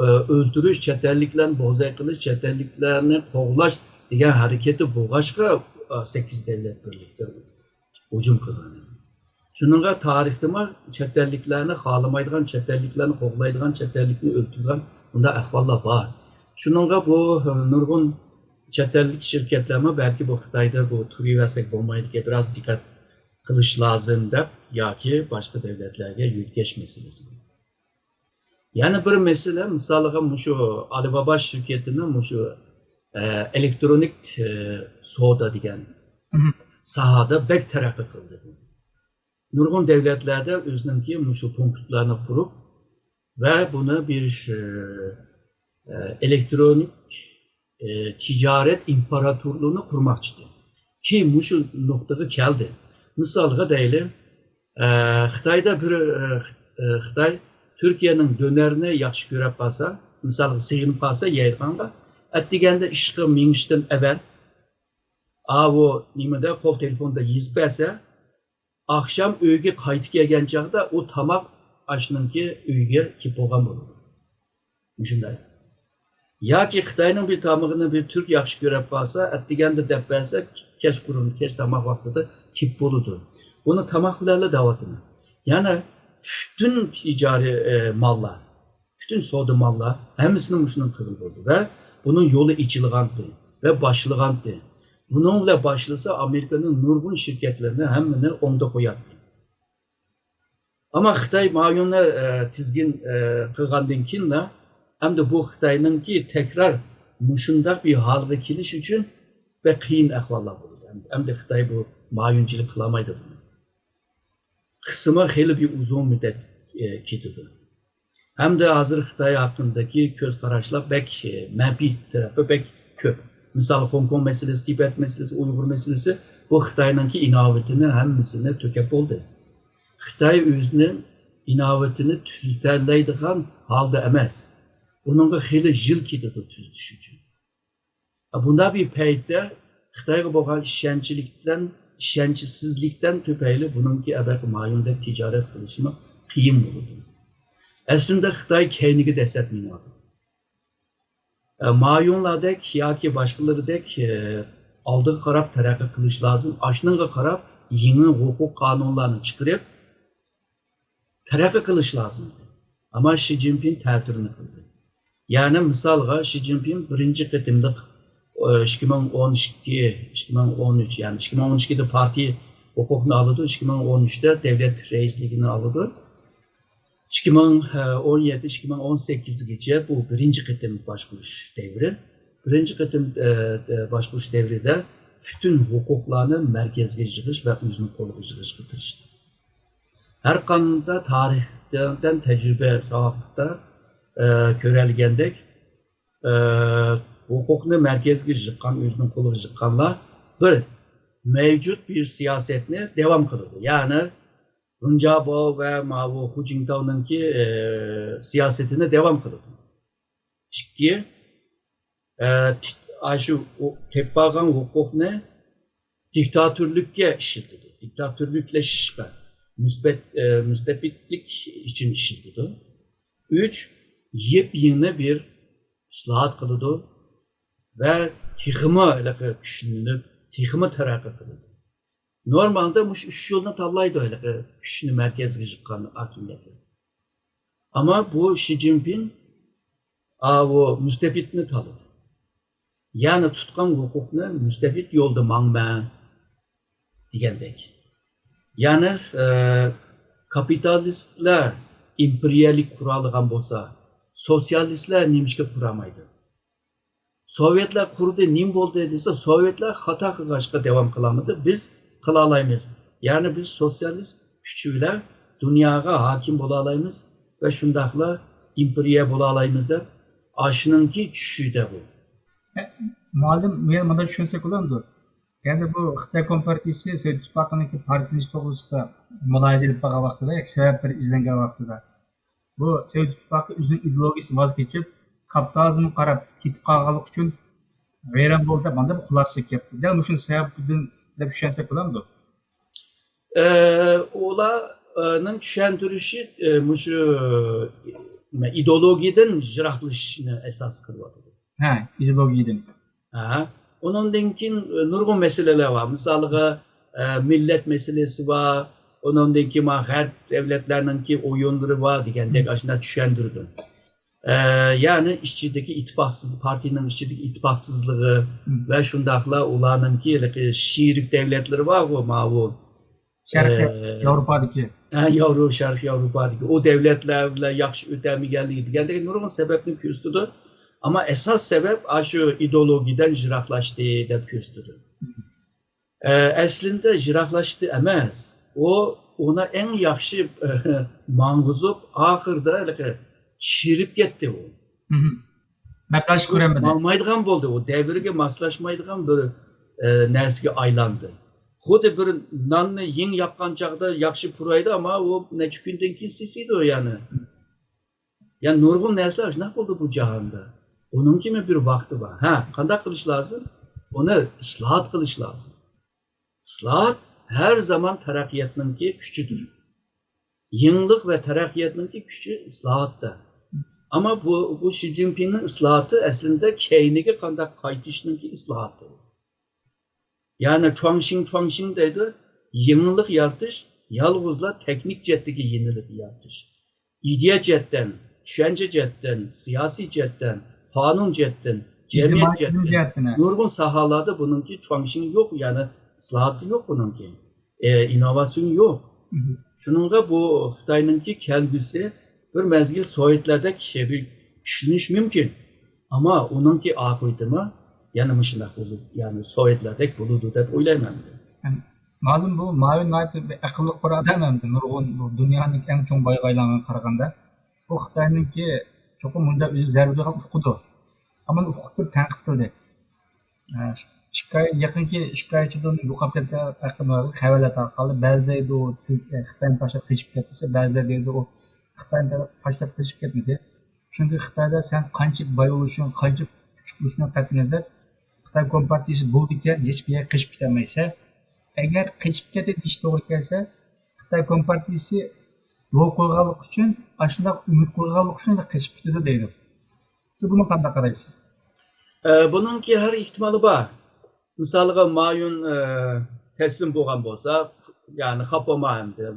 ئە، ئۆلتۈرۈش، چەت ئەللىكلەرنى بوزەك قىلىش، چەت ئەللىكلەرنى قوغلاش دېگەن ھەرىكىتى بولغاچقا، ئە، سەككىز دەۋلەت بىرلىكتە ھۇجۇم قىلغان. شۇنىڭغا تارىختىمۇ چەت ئەللىكلەرنى خالىمايدىغان، چەت ئەللىكلەرنى قوغلايدىغان، چەت ئەللىكنى ئۆلتۈرىدىغان بۇنداق ئەھۋاللار بار. شۇنىڭغا بۇ نۇرغۇن چەت ئەللىك شىركەتلەرمۇ بەلكى بۇ خىتايدا بۇ تۇرۇۋەرسەك بولمايدىكەن، بىراز دىققەت قىلىش لازىم دەپ ياكى باشقا دۆلەتلەرگە يۆتكەش مەسىلىسى. يەنە بىر مەسىلە، مىسالىغا، مۇشۇ ئالىبابا شىركىتىنىڭ مۇشۇ، ئە، ئېلېكترونىك، ئە، سودا دېگەن ساھەدە بەك تەرەققىي قىلدى. نۇرغۇن دۆلەتلەردە ئۆزىنىڭكى مۇشۇ پونكىتلارنى قۇرۇپ ۋە بۇنى بىر، ئە، ئە، ئېلېكترونىك ئى، تىجارەت ئىمپېراتورلۇقىنى قۇرماقچىدى. كېيىن مۇشۇ نۇقتىغا كەلدى. مىسالغا دەيلى، ئە، خىتايدا بىر، ئە، خىت-، ئە، خىتاي تۈركىيەنىڭ دۆنەرنى ياخشى كۆرۈپ قالسا، مىسالغا سېغىنىپ قالسا يەيدىغانغا، ئەتىگەندە ئىشقا مېڭىشتىن ئەۋەل، ئاۋۇ نېمىدە، قول تېلېفوندا يېزىپ بەرسە، ئاخشام ئۆيگە قايتىپ كەلگەن چاغدا ئۇ تاماق ئاشنىڭكى ئۆيگە كېلىپ بولغان بولىدۇ. مۇشۇنداق. ياكى خىتاينىڭ بىر تامىقىنى بىر تۈرك ياخشى كۆرۈپ قالسا، ئەتىگەندە دەپ بەرسە، كەچقۇرۇن، كەچ تاماق ۋاقتىدا كېلىپ بولىدۇ. بۇنى تاماق بىلەنلا دەۋاتىمەن. يەنى پۈتۈن تىجارىي، ئە، ماللار، پۈتۈن سودا ماللار ھەممىسىنى مۇشۇنىڭ قىلغىلى بولىدۇ ۋە بۇنىڭ يولى ئېچىلغانتى ۋە باشلىغانتى. بۇنىڭ بىلەن باشلىسا، ئامېرىكىنىڭ نۇرغۇن شىركەتلىرىنى ھەممىنى ئوڭدا قوياتتى. ئەمما خىتاي مايوننى، ئە، تىزگىن، ئە، قىلغاندىن كېيىنلا، ئەمدى بۇ خىتاينىڭكى تەكرار مۇشۇنداق بىر ھالغا كېلىش ئۈچۈن بەك قىيىن ئەھۋاللار بولىدۇ. ئەمدى خىتاي بۇ مايونچىلىق قىلالمايدۇ بۇنى. قىسمى خېلى بىر ئۇزۇن مۇددەت، ئە، كېتىدۇ. ھەمدە ھازىر خىتاي ھەققىدىكى كۆز قاراشلار بەك، ئە، مەنپىي تەرەپى بەك كۆپ. مىسال، خوڭكوڭ مەسىلىسى، تىبەت مەسىلىسى، ئۇيغۇر مەسىلىسى، بۇ خىتاينىڭكى ئىناۋىتىنى ھەممىسىنى تۆكۈپ بولدى. خىتاي ئۆزىنىڭ ئىناۋىتىنى تۈزىتەلەيدىغان ھالدا ئەمەس. ئۇنىڭغا خېلى يىل كېتىدۇ تۈزىتىش ئۈچۈن. بۇنداق بىر پەيتتە خىتايغا بولغان ئىشەنچلىكتىن، ئىشەنچسىزلىكتىن تۈپەيلى بۇنىڭكى ئەبەك مايۇندەك تىجارەت قىلىشمۇ قىيىن بولىدۇ. ئەسلىدە خىتاي كەينىگە دەسسەپ مېڭىۋاتىدۇ. ئە، مايۇنلاردەك ياكى باشقىلىرىدەك، ئە، ئالدىغا قاراپ تەرەققىي قىلىش لازىم. ئاشۇنىڭغا قاراپ يېڭى ھوقۇق قانۇنلارنى چىقىرىپ، تەرەققىي قىلىش لازىم. ئەمما شى جىنپىڭ تەتۈرىنى قىلدى. يەنى مىسالغا، شى جىنپىڭ بىرىنچى قېتىملىق، ئە، ئىككى مىڭ ئون ئىككى، ئىككى مىڭ ئون ئۈچ، يەنى ئىككى مىڭ ئون ئىككىدە پارتىيە ھوقۇقنى ئالىدۇ، ئىككى مىڭ ئون ئۈچتە دەۋلەت رەئىسلىكىنى ئالىدۇ. ئىككى مىڭ ئون يەتتە، ئىككى مىڭ ئون سەككىزگىچە بۇ بىرىنچى قېتىم باشقۇرۇش دەۋرى. بىرىنچى قېتىم، ئە، ئە، باشقۇرۇش دەۋرىدە پۈتۈن ھوقۇقلارنى مەركەزگە يىغىش ۋە ئۆزىنىڭ قولىغا يىغىشقا تىرىشتى. ھەر قانداق تارىختىن تەجرىبە ساۋاقلىقتا، ئە، كۆرەلىگەندەك، ئە، ھوقۇقنى مەركەزگە يىغقان، ئۆزىنىڭ قولىغا يىغقانلار بىر مەۋجۇت بىر سىياسەتنى داۋام قىلىدۇ. يەنى، رېڭ جياباۋ ۋە ماۋۇ خۇ جىنتاۋنىڭكى، ئە، سىياسىتىنى داۋام قىلىدۇ. ئىككى، ئە، تىك-، ئاشۇ ئۇ تېپىپ ئالغان ھوقۇقنى دىكتاتورلۇققا ئىشلىتىدۇ. دىكتاتورلۇقلىشىشقا، مۇستەبىت-، ئە، مۇستەبىتلىك ئۈچۈن ئىشلىتىدۇ. ئۈچ، يېپيېڭى بىر ئىسلاھات قىلىدۇ ۋە تېخىمۇ ھېلىقى كۈچلىنىپ، تېخىمۇ تەرەققىي قىلىدۇ. نورمالدا مۇشۇ ئۈچ يولنى تاللايدۇ ھېلىقى كۈچنى مەركەزگە يىغقان ھاكىمىيەتلەر. ئەمما بۇ شى جىنپىڭ، ئاۋۇ مۇستەبىتنى تاللىدى. يەنى تۇتقان ھوقۇقنى مۇستەبىت يولدا ماڭىمەن دېگەندەك. يەنى، ئە، كاپىتالىستلار ئىمپېرىيەلىك قۇرالىغان بولسا، سوتسىيالىستلار نېمىشقا قۇرامايدۇ؟ سوۋېتلار قۇردى، نېمە بولدى دېسە، سوۋېتلار خاتا قىلغاچقا داۋام قىلالمىدى، بىز قىلالايمىز. يەنى بىز سوتسىيالىست كۈچ بىلەن دۇنياغا ھاكىم بولالايمىز ۋە شۇنداقلا ئىمپېرىيە بولالايمىز دەپ، ئاشۇنىڭكى چۈشىدە بۇ. مۇئەللىم، مۇنداق چۈشەنسەك بولامدۇ؟ يەنى بۇ خىتاي كومپارتىيىسى سوۋېت ئىتتىپاقىنىڭكى پارچىلىنىش توغرىسىدا مۇلاھىزە ئېلىپ بارغان ۋاقتىدا، سەۋەبلەر ئىزدەنگەن ۋاقتىدا، بۇ سوۋېت ئىتتىپاقى ئۆزىنىڭ ئىدېئولوگىيىسىدىن ۋاز كېچىپ، كاپىتالىزمغا قاراپ كېتىپ قالغانلىقى ئۈچۈن ۋەيران بولدى دەپ، مانداق بىر خۇلاسىگە كەپتۇ. دەل مۇشۇ سەۋەبتىن دەپ چۈشەنسەك بولامدۇ؟ ئە، ئۇلارنىڭ چۈشەندۈرۈشى، ئە، مۇشۇ، نېمە، ئىدېئولوگىيەدىن يىراقلىشىشنى ئاساس قىلىۋاتىدۇ. ھە، ئىدېئولوگىيەدىن. ھە. ئۇنىڭدىن كېيىن، ئە، نۇرغۇن مەسىلىلەر بار. مىسالغا، ئە، مىللەت مەسىلىسى بار. ئۇنىڭدىن كېيىن ما غەرب دۆلەتلەرنىڭكى ئويۇنلىرى بار دېگەندەك، مم. ئاشۇنداق چۈشەندۈرىدۇ. ئە، يەنى ئىچىدىكى ئىتتىپاقسىز، پارتىيىنىڭ ئىچىدىكى ئىتتىپاقسىزلىقى مم. ۋە شۇنداقلا ئۇلارنىڭكى ھېلىقى شېرىك دۆلەتلىرى بارغۇ، ماۋۇ، شەرقىي ئە، ياۋروپادىكى. ھە، ياۋرو-، شەرقىي ياۋروپادىكى ئۇ دۆلەتلەر بىلەن ياخشى ئۆتەلمىگەنلىكى دېگەندەك نۇرغۇن سەۋەبنى كۆرسىتىدۇ. ئەمما ئاساس سەۋەب ئاشۇ ئىدېئولوگىيەدىن يىراقلاشتى دەپ كۆرسىتىدۇ. ئە، ئەسلىدە يىراقلاشتى ئەمەس. ئۇ، ئۇنى ئەڭ ياخشى ماڭغۇزۇپ، ئاخىرىدا ھېلىقى چىرىپ كەتتى ئۇ. مم. بەرداشلىق كۆرەلمىدى. ماڭمايدىغان بولدى. ئۇ دەۋرگە ماسلاشمايدىغان بىر، ئە، نەرسىگە ئايلاندى. خۇددى بىر ناننى يىڭ ياققان چاغدا ياخشى پۇرايدۇ، ئەمما ئۇ نەچچە كۈندىن كېيىن سېسىيدۇ يەنە. يەنى نۇرغۇن نەرسىلەر شۇنداق بولدى بۇ جاھاندا. ئۇنىڭكىمۇ بىر ۋاقتى بار. ھە، قانداق قىلىش لازىم؟ ئۇنى ئىسلاھات قىلىش لازىم. ئىسلاھات ھەر زامان تەرەققىياتنىڭكى كۈچىدۇر. يېڭىلىق ۋە تەرەققىياتنىڭكى كۈچى ئىسلاھاتتا. ئەمما بۇ، بۇ شى جىنپىڭنىڭ ئىسلاھاتى ئەسلىدە كەينىگە قانداق قايتىشنىڭكى ئىسلاھاتى. يەنى چۇاڭشىڭ، چۇاڭشىڭ دەيدۇ، يېڭىلىق يارىتىش، يالغۇزلا تېخنىك جەھەتتىكى يېڭىلىق يارىتىش. ئىدىيە جەھەتتىن، چۈشەنچە جەھەتتىن، سىياسىي جەھەتتىن، قانۇن جەھەتتىن، جەمئىيەت ئىجتىمائىي جەھەتتىن جەھەتتىن. نۇرغۇن ساھەلەردە بۇنىڭكى چۇاڭشىڭ يوق، يەنى ئىسلاھاتى يوق بۇنىڭكى. ئى، ئىننوۋاتسىيون يوق. مم. شۇنىڭغا بۇ خىتاينىڭكى كەلگۈسى بىر مەزگىل سوۋېتلەردەك بىر ئىشلىنىشى مۇمكىن. ئەمما ئۇنىڭكى ئاقىۋىتىمۇ يەنە مۇشۇنداق بولىدۇ، يەنى سوۋېتلەردەك بولىدۇ دەپ ئويلايمەن. مەلۇم، بۇ مايۇن ناھايىتى بىر ئەقىللىق بىر ئادەم ئەمدى. نۇرغۇن بۇ دۇنيانىڭ ئەڭ چوڭ بايلىقىغا ئايلانغان قارىغاندا. بۇ خىتاينىڭكى چوقۇم مۇنداق ئۆزى زەربە بېرىدىغان ئۇقىدۇ. ئەمما ئۇقۇپ تۇرۇپ تەنقىد قىلدى. ئىككى ئاي، يېقىنكى ئىككى ئاي ئىچىدە يوقاپ كەتكەن ھەققىدە خەۋەرلەر تارقالدى. بەزىلەر دەيدۇ، خىتاينى تاشلاپ قېچىپ كەتتى دېسە، بەزىلەر دەيدۇ، ئۇ خىتاينى تاشلاپ قېچىپ كەتمىدى. چۈنكى خىتايدا سەن قانچە باي بولۇشۇڭ، قانچە كۈچلۈك بولۇشۇڭدىن قەتئىينەزەر، خىتاي كومپارتىيىسى بولىدىكەن، ھېچ بىر يەرگە قېچىپ كېتەلمەيسەن. ئەگەر قېچىپ كېتەي دېيىش توغرا كەلسە، خىتاي كومپارتىيىسى يول قويغانلىقى ئۈچۈن، ئاشۇنداق ئۈمىد قويغانلىقى ئۈچۈن قېچىپ كېتىدۇ دەيدۇ. سىز بۇنىڭغا قانداق قارايسىز؟ ئە، بۇنىڭكى ھەر ئېھتىمالى بار. مىسالىغا، مايون، ئە، تەسلىم بولغان بولسا، يەنى خاپا بولما ئەمدى.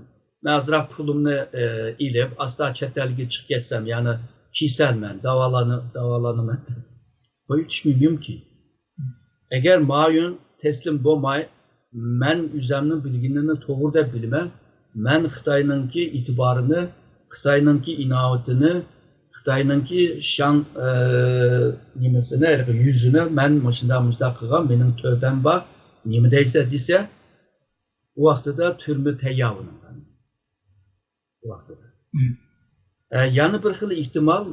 مەن ئازراق پۇلۇمنى، ئە، ئېلىپ، ئاستا چەت ئەلگە چىقىپ كەتسەم، يەنى كېسەلمەن، داۋالانى-، داۋالانىمەن دەپ قويۇۋېتىش مۇمكىن. ئەگەر مايون تەسلىم بولماي، مەن ئۆزەمنىڭ بىلگىنىنى توغرا دەپ بىلىمەن، مەن خىتاينىڭكى ئېتىبارىنى، خىتاينىڭكى ئىناۋىتىنى، خىتاينىڭكى شاڭ، ئە، نېمىسىنى، ھېلىقى يۈزىنى مەن مۇشۇنداق، مۇشۇنداق قىلغان، مېنىڭ تۆھپەم بار، نېمە دەيسەن دېسە، ئۇ ۋاقتىدا تۈرمە تەييار ئۇنىڭغا. ئۇ ۋاقتىدا. مم. ئە، يەنە بىر خىل ئېھتىمال،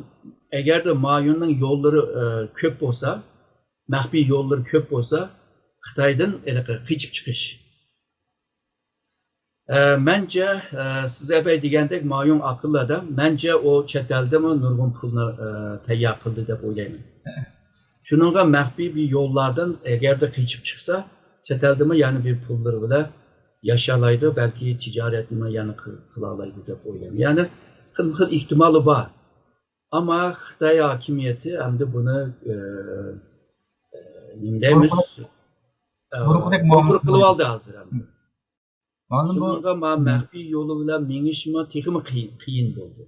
ئەگەردە مايوننىڭ يوللىرى، ئە، كۆپ بولسا، مەخپىي يوللىرى كۆپ بولسا، خىتايدىن ھېلىقى قېچىپ چىقىش. ئە، مەنچە، ئە، سىز ئەبەي دېگەندەك مايون ئاقىللىق ئادەم، مەنچە ئۇ چەت ئەلدىمۇ نۇرغۇن پۇلنى، ئە، تەييار قىلدى دەپ ئويلايمەن. شۇنىڭغا مەخپىي بىر يوللاردىن ئەگەردە قېچىپ چىقسا، چەت ئەلدىمۇ يەنە بىر پۇللىرى بىلەن ياشالايدۇ، بەلكى تىجارەتنىمۇ يەنە قىل-، قىلالايدۇ دەپ ئويلايمەن. يەنى خىل-خىل ئېھتىمالى بار. ئەمما خىتاي ھاكىمىيىتى ئەمدى بۇنى، ئە، ئە، نېمە دەيمىز؟ بۇرۇنقىدەك، ئە، بۇرۇنقىدەك مۇئامىلە قىلىۋالدى ھازىر ئەمدى. مانا بۇ شۇنىڭغا ما مەخپىي يولى بىلەن مېڭىشمۇ تېخىمۇ قىي-، قىيىن بولدى.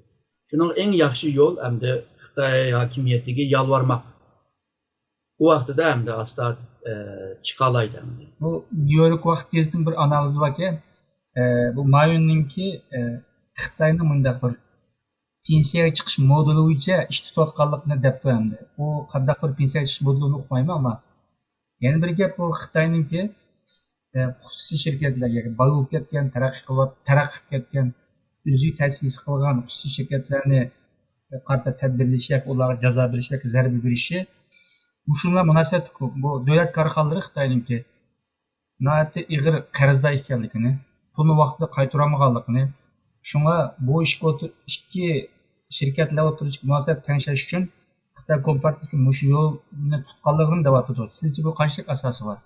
شۇنىڭغا ئەڭ ياخشى يول ئەمدى خىتاي ھاكىمىيىتىگە يالۋارماق. ئۇ ۋاقتىدا ئەمدى ئاستا، ئە، چىقالايدۇ ئەمدى. بۇ نيۇ يورك ۋاقىت گېزىتىنىڭ بىر ئانالىزى باركەن، ئە، بۇ مايوننىڭكى، ئە، خىتاينىڭ مۇنداق بىر پېنسىيەگە چىقىش مودېلى بويىچە ئىش تۇتۇۋاتقانلىقىنى دەپتۇ ئەمدى. ئۇ قانداق بىر پېنسىيەگە چىقىش مودېلىنى ئۇقمايمەن، ئەمما يەنە بىر گەپ، بۇ خىتاينىڭكى، ئە، خۇسۇسىي شىركەتلەرگە، باي بولۇپ كەتكەن، تەرەققىي قىلىۋات-، تەرەققىي قىلىپ كەتكەن، ئۆزى تەسىس قىلغان خۇسۇسىي شىركەتلەرنى، ئە، قارىتا تەدبىرلىشى ياكى ئۇلارغا جازا بېرىش ياكى زەربە بېرىشى، مۇشۇ بىلەن مۇناسىۋەتلىك. بۇ دۆلەت كارخانىلىرى خىتاينىڭكى ناھايىتى ئېغىر قەرزدار ئىكەنلىكىنى، پۇلنى ۋاقتىدا قايتۇرالمىغانلىقىنى، شۇڭا بۇ ئىشقا ئوتتۇ-، ئىككى شىركەتلەر ئوتتۇرىسىدىكى مۇناسىۋەت تەڭشەش ئۈچۈن خىتاي كومپارتىيىسى مۇشۇ يولنى تۇتقانلىقىنى دەۋاتىدۇ. سىزچە بۇ قانچىلىك ئاساسى بار؟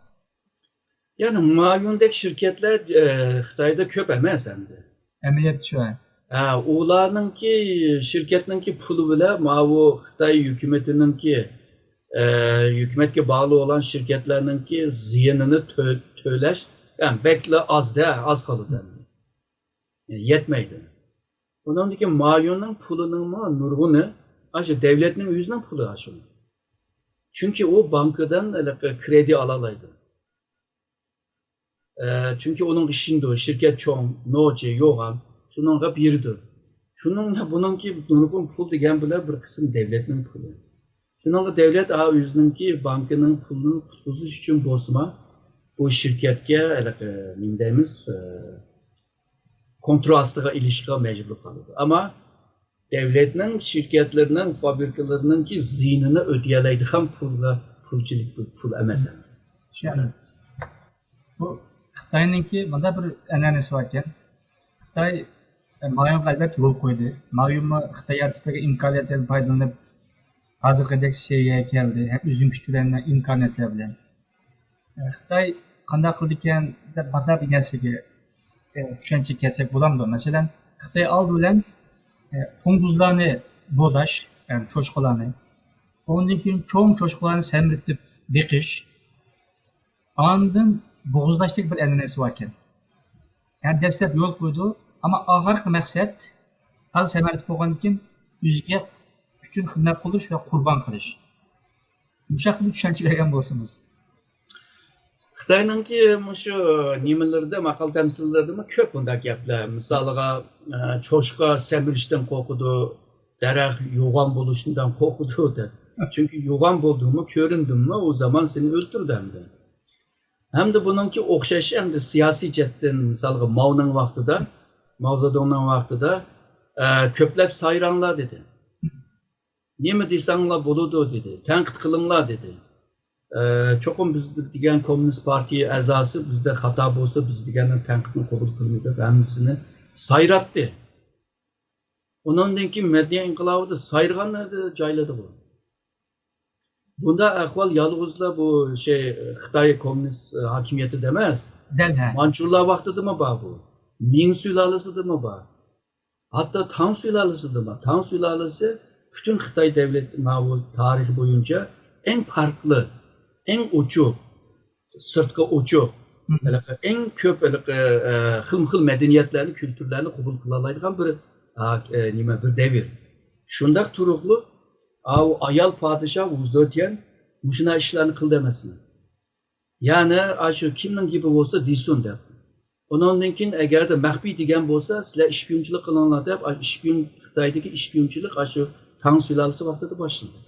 يەنى مايوندەك شىركەتلەر، ئە، خىتايدا كۆپ ئەمەس ئەمدى. ئەمەلىيەتتە شۇ. ھە، ئۇلارنىڭكى، شىركەتنىڭكى پۇلى بىلەن ماۋۇ خىتاي ھۆكۈمىتىنىڭكى، ئە، ھۆكۈمەتكە باغلىق بولغان شىركەتلەرنىڭكى زىيىنىنى تۆ-، تۆلەش، يەنى بەكلا ئاز-دە، ئاز قالىدۇ ئەمدى. يەتمەيدۇ. ئۇنىڭدىن كېيىن مايوننىڭ پۇلىنىڭمۇ نۇرغۇنى ئاشۇ دەۋلەتنىڭ ئۆزىنىڭ پۇلى ئاشۇ. چۈنكى ئۇ بانكىدىن ھېلىقى كرېدىت ئالالايدۇ. ئە، چۈنكى ئۇنىڭغا ئىشىنىدۇ، شىركەت چوڭ، نوچى، يوغان، شۇنىڭغا بېرىدۇ. شۇنىڭ بۇنىڭكى نۇرغۇن پۇل دېگەن بىلەن بىر قىسىم دەۋلەتنىڭ پۇلى. شۇنىڭغا دەۋلەت ئا ئۆزىنىڭكى بانكىنىڭ پۇلىنى قۇتقۇزۇش ئۈچۈن بولسىمۇ، بۇ شىركەتكە ھېلىقى، نېمە دەيمىز، ئە، كونترول ئاستىغا ئېلىشقا مەجبۇر قالىدۇ. ئەمما دەۋلەتنىڭ، شىركەتلىرىنىڭ، فابرىكىلىرىنىڭكى زىيىنىنى ئۆتىيەلەيدىغان پۇلغا، پۇلچىلىك بىر پۇل ئەمەس. چۈشەندىم. بۇ خىتاينىڭكى مۇنداق بىر ئەنئەنىسى باركەن. خىتاي، ئە، مايونغا ئەلۋەتتە يول قويدى. مايونمۇ خىتاي يارىتىپ بەرگەن ئىمكانىيەتلەردىن پايدىلىنىپ، ھازىرقىدەك سەۋىيەگە كەلدى. ھەم ئۆزىنىڭ كۈچى بىلەن، ئىمكانىيەتلەر بىلەن. ئە، خىتاي قانداق قىلىدىكەن دەپ، مۇنداق بىر نەرسىگە، ئە، چۈشەنچە كەلسەك بولامدۇ؟ مەسىلەن، خىتاي ئالدى بىلەن، ئە، توڭگۇزلارنى بوداش، يەنى چوشقىلارنى، ئۇندىن كېيىن چوڭ چوشقىلارنى سەمرىتىپ بېقىش، ئاندىن بوغۇزلاشتەك بىر ئەنئەنىسى باركەن. يەنى دەسلەپ يول قويىدۇ، ئەمما ئاخىرقى مەقسەت ھازىر سەمرىتىپ بولغاندىن كېيىن ئۆزگە ئۈچۈن خىزمەت قىلىش ۋە قۇربان قىلىش. مۇشۇ ھەققىدە چۈشەنچە بەرگەن بولسىڭىز. خىتاينىڭكى مۇشۇ نېمىلىرىدە، ماقال تەمسىللىرىدىمۇ كۆپ بۇنداق گەپلەر. مىسالىغا، ئە، چوشقا سەمرىشتىن قورقىدۇ، دەرەخ يوغان بولۇشىدىن قورقىدۇ دەپ. چۈنكى يوغان بولدۇڭمۇ، كۆرۈندۈڭمۇ، ئۇ زامان سېنى ئۆلتۈرىدۇ ئەمدى. ھەمدە بۇنىڭكى ئوخشاش ئەمدى سىياسىي جەھەتتىن، مىسالغا، ماۋنىڭ ۋاقتىدا، ماۋزېدۇڭنىڭ ۋاقتىدا، ئە، كۆپلەپ سايراڭلار دېدى. نېمە دېسەڭلار بولىدۇ دېدى. تەنقىد قىلىڭلار دېدى. ئە، چوقۇم بىز دېگەن كوممۇنىست پارتىيە ئەزاسى بىزدە خاتا بولسا، بىز دېگەننىڭ تەنقىدنى قوبۇل قىلىمىز دەپ ھەممىسىنى سايراتتى. ئۇنىڭدىن كېيىن مەدەنىيەت ئىنقىلابىدا سايرىغان جايلىرى بۇ. بۇنداق ئەھۋال يالغۇزلا بۇ شەي، خىتاي كوممۇنىست ھاكىمىيىتىدە ئەمەس. دەل ھە. مانچۇلار ۋاقتىدىمۇ بار بۇ. مىڭ سۇلالىسىدىمۇ بار. ھەتتا تاڭ سۇلالىسىدىمۇ بار. تاڭ سۇلالىسى پۈتۈن خىتاي دەۋلەت ماۋۇ تارىخى بويىچە ئەڭ پەرقلىق، ئەڭ ئوچۇق، سىرتقا ئوچۇق، ھېلىقى ئەڭ كۆپ ھېلىقى، ئە، خىلمۇ خىل مەدەنىيەتلەرنى، كۈلتۈرلەرنى قوبۇل قىلالايدىغان بىر، ئا، ئە، نېمە، بىر دەۋر. شۇنداق تۇرۇقلۇق، ئاۋۇ ئايال پادىشاھ ۋۇزېتيەن مۇشۇنداق ئىشلارنى قىلدى ئەمەسمۇ؟ يەنى، ئاشۇ كىمنىڭ گېپى بولسا دېسۇن دەپ. ئۇنىڭدىن كېيىن ئەگەردە مەخپىي دېگەن بولسا، سىلەر ئىشپىيونچىلىق قىلىڭلار دەپ، ئاشۇ ئىشپىيون، خىتايدىكى ئىشپىيونچىلىق ئاشۇ تاڭ سۇلالىسى ۋاقتىدا باشلىدى.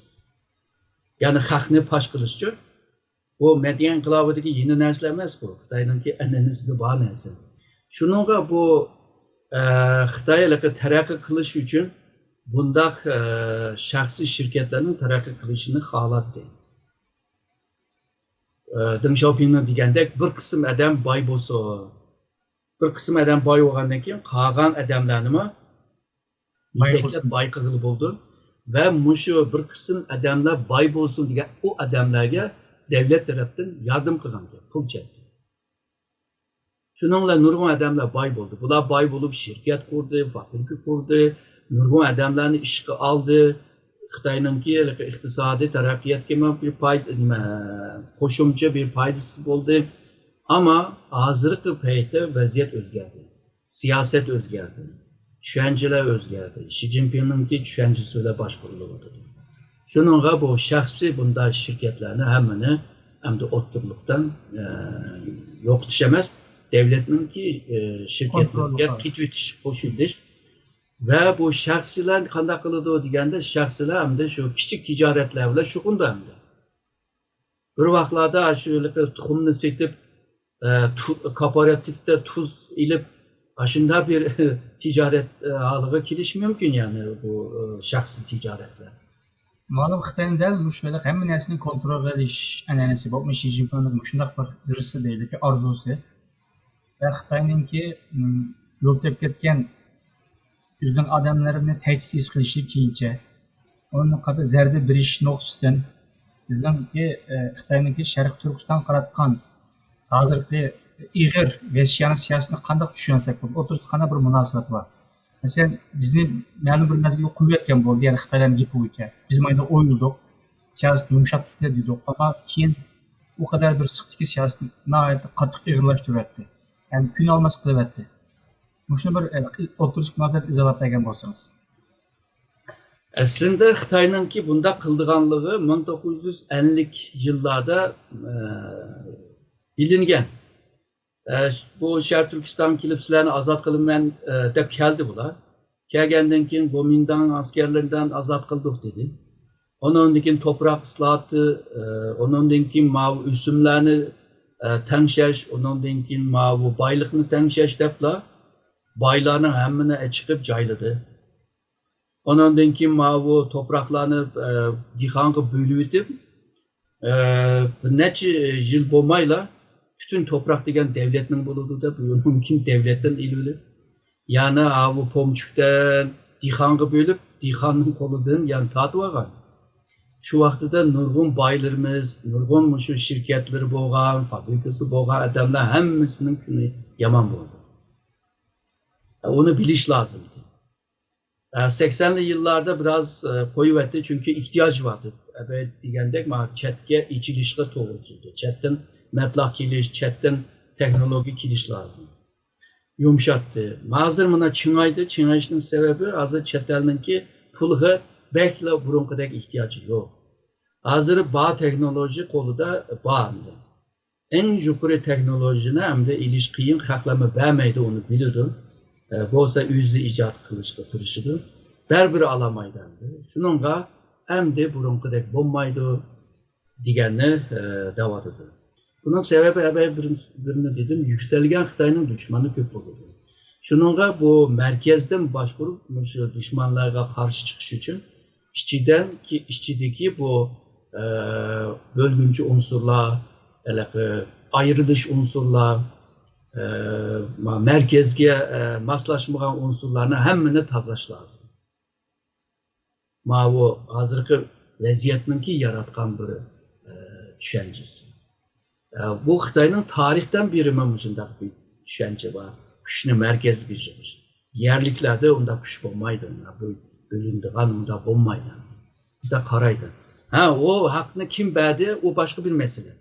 يەنى خەقنى پاش قىلىش ئۈچۈن. بۇ مەدەنىيەت ئىنقىلابىدىكى يېڭى نەرسىلەر ئەمەس بۇ. خىتاينىڭكى ئەنئەنىسىدە بار نەرسە. شۇنىڭغا بۇ، ئە، خىتاي ھېلىقى تەرەققىي قىلىش ئۈچۈن بۇنداق، ئە، شەخسىي شىركەتلەرنىڭ تەرەققىي قىلىشىنى خالاتتى. ئە، دېڭ شياۋپىڭنىڭ دېگەندەك بىر قىسىم ئادەم باي بولسۇن، بىر قىسىم ئادەم باي بولغاندىن كېيىن قالغان ئادەملەرنىمۇ يېتەكلەپ باي قىلغىلى بولىدۇ. ۋە مۇشۇ بىر قىسىم ئادەملەر باي بولسۇن دېگەن ئۇ ئادەملەرگە دەۋلەت تەرەپتىن ياردەم قىلغان گەپ، پۇل چەتتى. شۇنىڭ بىلەن نۇرغۇن ئادەملەر باي بولدى. بۇلار باي بولۇپ شىركەت قۇردى، فابرىكا قۇردى، نۇرغۇن ئادەملەرنى ئىشقا ئالدى. خىتاينىڭكى ھېلىقى ئىقتىسادىي تەرەققىياتقىمۇ بىر پايدا، نېمە، قوشۇمچە بىر پايدىسى بولدى. ئەمما ھازىرقى پەيتتە ۋەزىيەت ئۆزگەردى. سىياسەت ئۆزگەردى، چۈشەنچىلەر ئۆزگەردى، شى جىنپىڭنىڭكى چۈشەنچىسى بىلەن باشقۇرۇلۇۋاتىدۇ. شۇنىڭغا بۇ شەخسىي بۇنداق شىركەتلەرنى ھەممىنى ئەمدى ئوتتۇرىلىقتىن، ئە، يوقىتىش ئەمەس، دەۋلەتنىڭكى، ئە، شىركەتلىرىگە قېتىۋېتىش، قوشۇۋېتىش. ۋە بۇ شەخسىيلەر قانداق قىلىدۇ دېگەندە، شەخسىيلەر ئەمدى شۇ كىچىك تىجارەتلەر بىلەن شۇغۇللىنىدۇ ئەمدى. بىر ۋاقىتلاردا شۇ ھېلىقى تۇخۇمنى سېتىپ، ئە، تو-، كوپىراتىپتا تۇز ئېلىپ، ئاشۇنداق بىر تىجارەت، ئە، ھالىغا كېلىشى مۇمكىن، يەنى بۇ، ئە، شەخسىي تىجارەتلەر. مەلۇم، خىتاينىڭ دەل مۇشۇ ھېلىقى ھەممە نەرسىنى كونترولغا ئېلىش ئەنئەنىسى بولۇپمۇ، شى جىنپىڭنىڭ مۇشۇنداق بىر ھىرسى دەيلىكى، ئارزۇسى. ۋە خىتاينىڭكى، ئىم، يول تېپىپ كەتكەن ئۆزىنىڭ ئادەملىرىنى تەھدىت ھېس قىلىشى كېيىنچە، ئۇنىڭغا قارىتا زەربە بېرىش نۇقتىسىدىن بىزنىڭكى، ئە، خىتاينىڭكى شەرقىي تۈركىستانغا قاراتقان ھازىرقى ئېغىر ۋەھشىيانە سىياسىتىنى قانداق چۈشەنسەك بولىدۇ؟ ئوتتۇرىسىدا قانداق بىر مۇناسىۋەت بار؟ مەسىلەن، بىزنى مەلۇم بىر مەزگىلگە قويۇۋەتكەن بولدى، يەنى خىتايلارنىڭ گېپى بويىچە. بىز مانا ئويلىدۇق، سىياسەتنى يۇمشاتتۇق دېدۇق، ئەمما كېيىن ئۇ قەدەر بىر سىرتتىكى سىياسەتنى ناھايىتى قاتتىق ئېغىرلاشتۇرۇۋەتتى. يەنى كۈن ئالماس قىلىۋەتتى. مۇشۇنى بىر، ئە، ئوتتۇرىسىغا مۇناسىۋەت ئىزاھلاپ بەرگەن بولسىڭىز. ئەسلىندە خىتاينىڭكى بۇنداق قىلىدىغانلىقى مىڭ توققۇز يۈز ئەللىك يىللاردا، ئە، بىلىنگەن. ئە، بۇ شەرقىي تۈركىستانغا كېلىپ سىلەرنى ئازاد قىلىمەن، ئە، دەپ كەلدى بۇلار. كەلگەندىن كېيىن گومىنداڭ ئەسكەرلىرىدىن ئازاد قىلدۇق دېدى. ئۇنىڭدىن كېيىن توپراق ئىسلاھاتى، ئە، ئۇنىڭدىن كېيىن ماۋۇ ئۆسۈملەرنى، ئە، تەڭشەش، ئۇنىڭدىن كېيىن ماۋۇ بايلىقنى تەڭشەش دەپلا بايلارنىڭ ھەممىنى چىقىپ جايلىدى. ئۇنىڭدىن كېيىن ماۋۇ توپراقلارنى، ئە، دېھقانغا بۆلۈۋېتىپ، ئە، بىر نەچچە يىل بولمايلا پۈتۈن توپراق دېگەن دەۋلەتنىڭ بولىدۇ دەپ، مۇمكىن دەۋلەتتىن ئېلىۋېلىپ، يەنى ئاۋۇ پومچۈكتىن دېھقانغا بۆلۈپ، دېھقاننىڭ قولىدىن يەنە تارتىۋالغان. شۇ ۋاقتىدا نۇرغۇن بايلىرىمىز، نۇرغۇن مۇشۇ شىركەتلىرى بولغان، فابرىكىسى بولغان ئادەملەر ھەممىسىنىڭ كۈنى يامان بولدى. ئۇنى بىلىش لازىم ئىدى. ئە، سەكسەنلىك يىللاردا بىراز، ئە، قويۇۋەتتى، چۈنكى ئېھتىياج بار دەپ. ئەبەي دېگەندەك، مانا چەتكە ئېچىلىشقا توغرا كېلىدۇ. چەتتىن مەبلەغ كېلىش، چەتتىن تېخنولوگىيە كېلىش لازىم. يۇمشاتتى. ھازىر مانا چىڭايدى. چىڭايىشنىڭ سەۋەبى ھازىر چەت ئەلنىڭكى پۇلىغا بەكلا بۇرۇنقىدەك ئېھتىياجى يوق. ھازىر بار تېخنولوگىيە قولىدا بار ئەمدى. ئەڭ يۇقىرى تېخنولوگىيەنى ئەمدى ئېلىش قىيىن، خەقلەرمۇ بەرمەيدۇ، ئۇنى بىلىدۇ. ئە، بولسا ئۆزى ئىجاد قىلىشقا تىرىشىدۇ. بەرىبىر ئالالمايدۇ ئەمدى. شۇنىڭغا ئەمدى بۇرۇنقىدەك بولمايدۇ دېگەننى، ئە، دەۋاتىدۇ. بۇنىڭ سەۋەبى ئەبەي بىر-، بىرنى دېدىم، يۈكسەلگەن خىتاينىڭ دۈشمىنى كۆپ بولىدۇ. شۇنىڭغا بۇ مەركەزدىن باشقۇرۇپ مۇشۇ دۈشمەنلەرگە قارشى چىقىش ئۈچۈن ئىچىدىن، ئىچىدىكى بۇ ئە، بۆلگۈنچى ئۇنسۇرلار، ھېلىقى ئايرىلىش ئۇنسۇرلار، ئە، ما-، مەركەزگە، ئە، ماسلاشمىغان ئۇنسۇرلارنى ھەممىنى تازىلاش لازىم. ماۋۇ ھازىرقى ۋەزىيەتنىڭكى ياراتقان بىر، ئە، چۈشەنچىسى. ئە، بۇ خىتاينىڭ تارىختىن بېرى مۇشۇنداق بىر چۈشەنچە بار. كۈچنى مەركەزگە يىغىش. يەرلىكلەردە ئۇنداق كۈچ بولمايدۇ. بۇ بۆلۈنىدىغان ئۇنداق بولمايدۇ. شۇنداق قارايدۇ. ھە، ئۇ ھەقنى كىم بەردى، ئۇ باشقا بىر مەسىلە.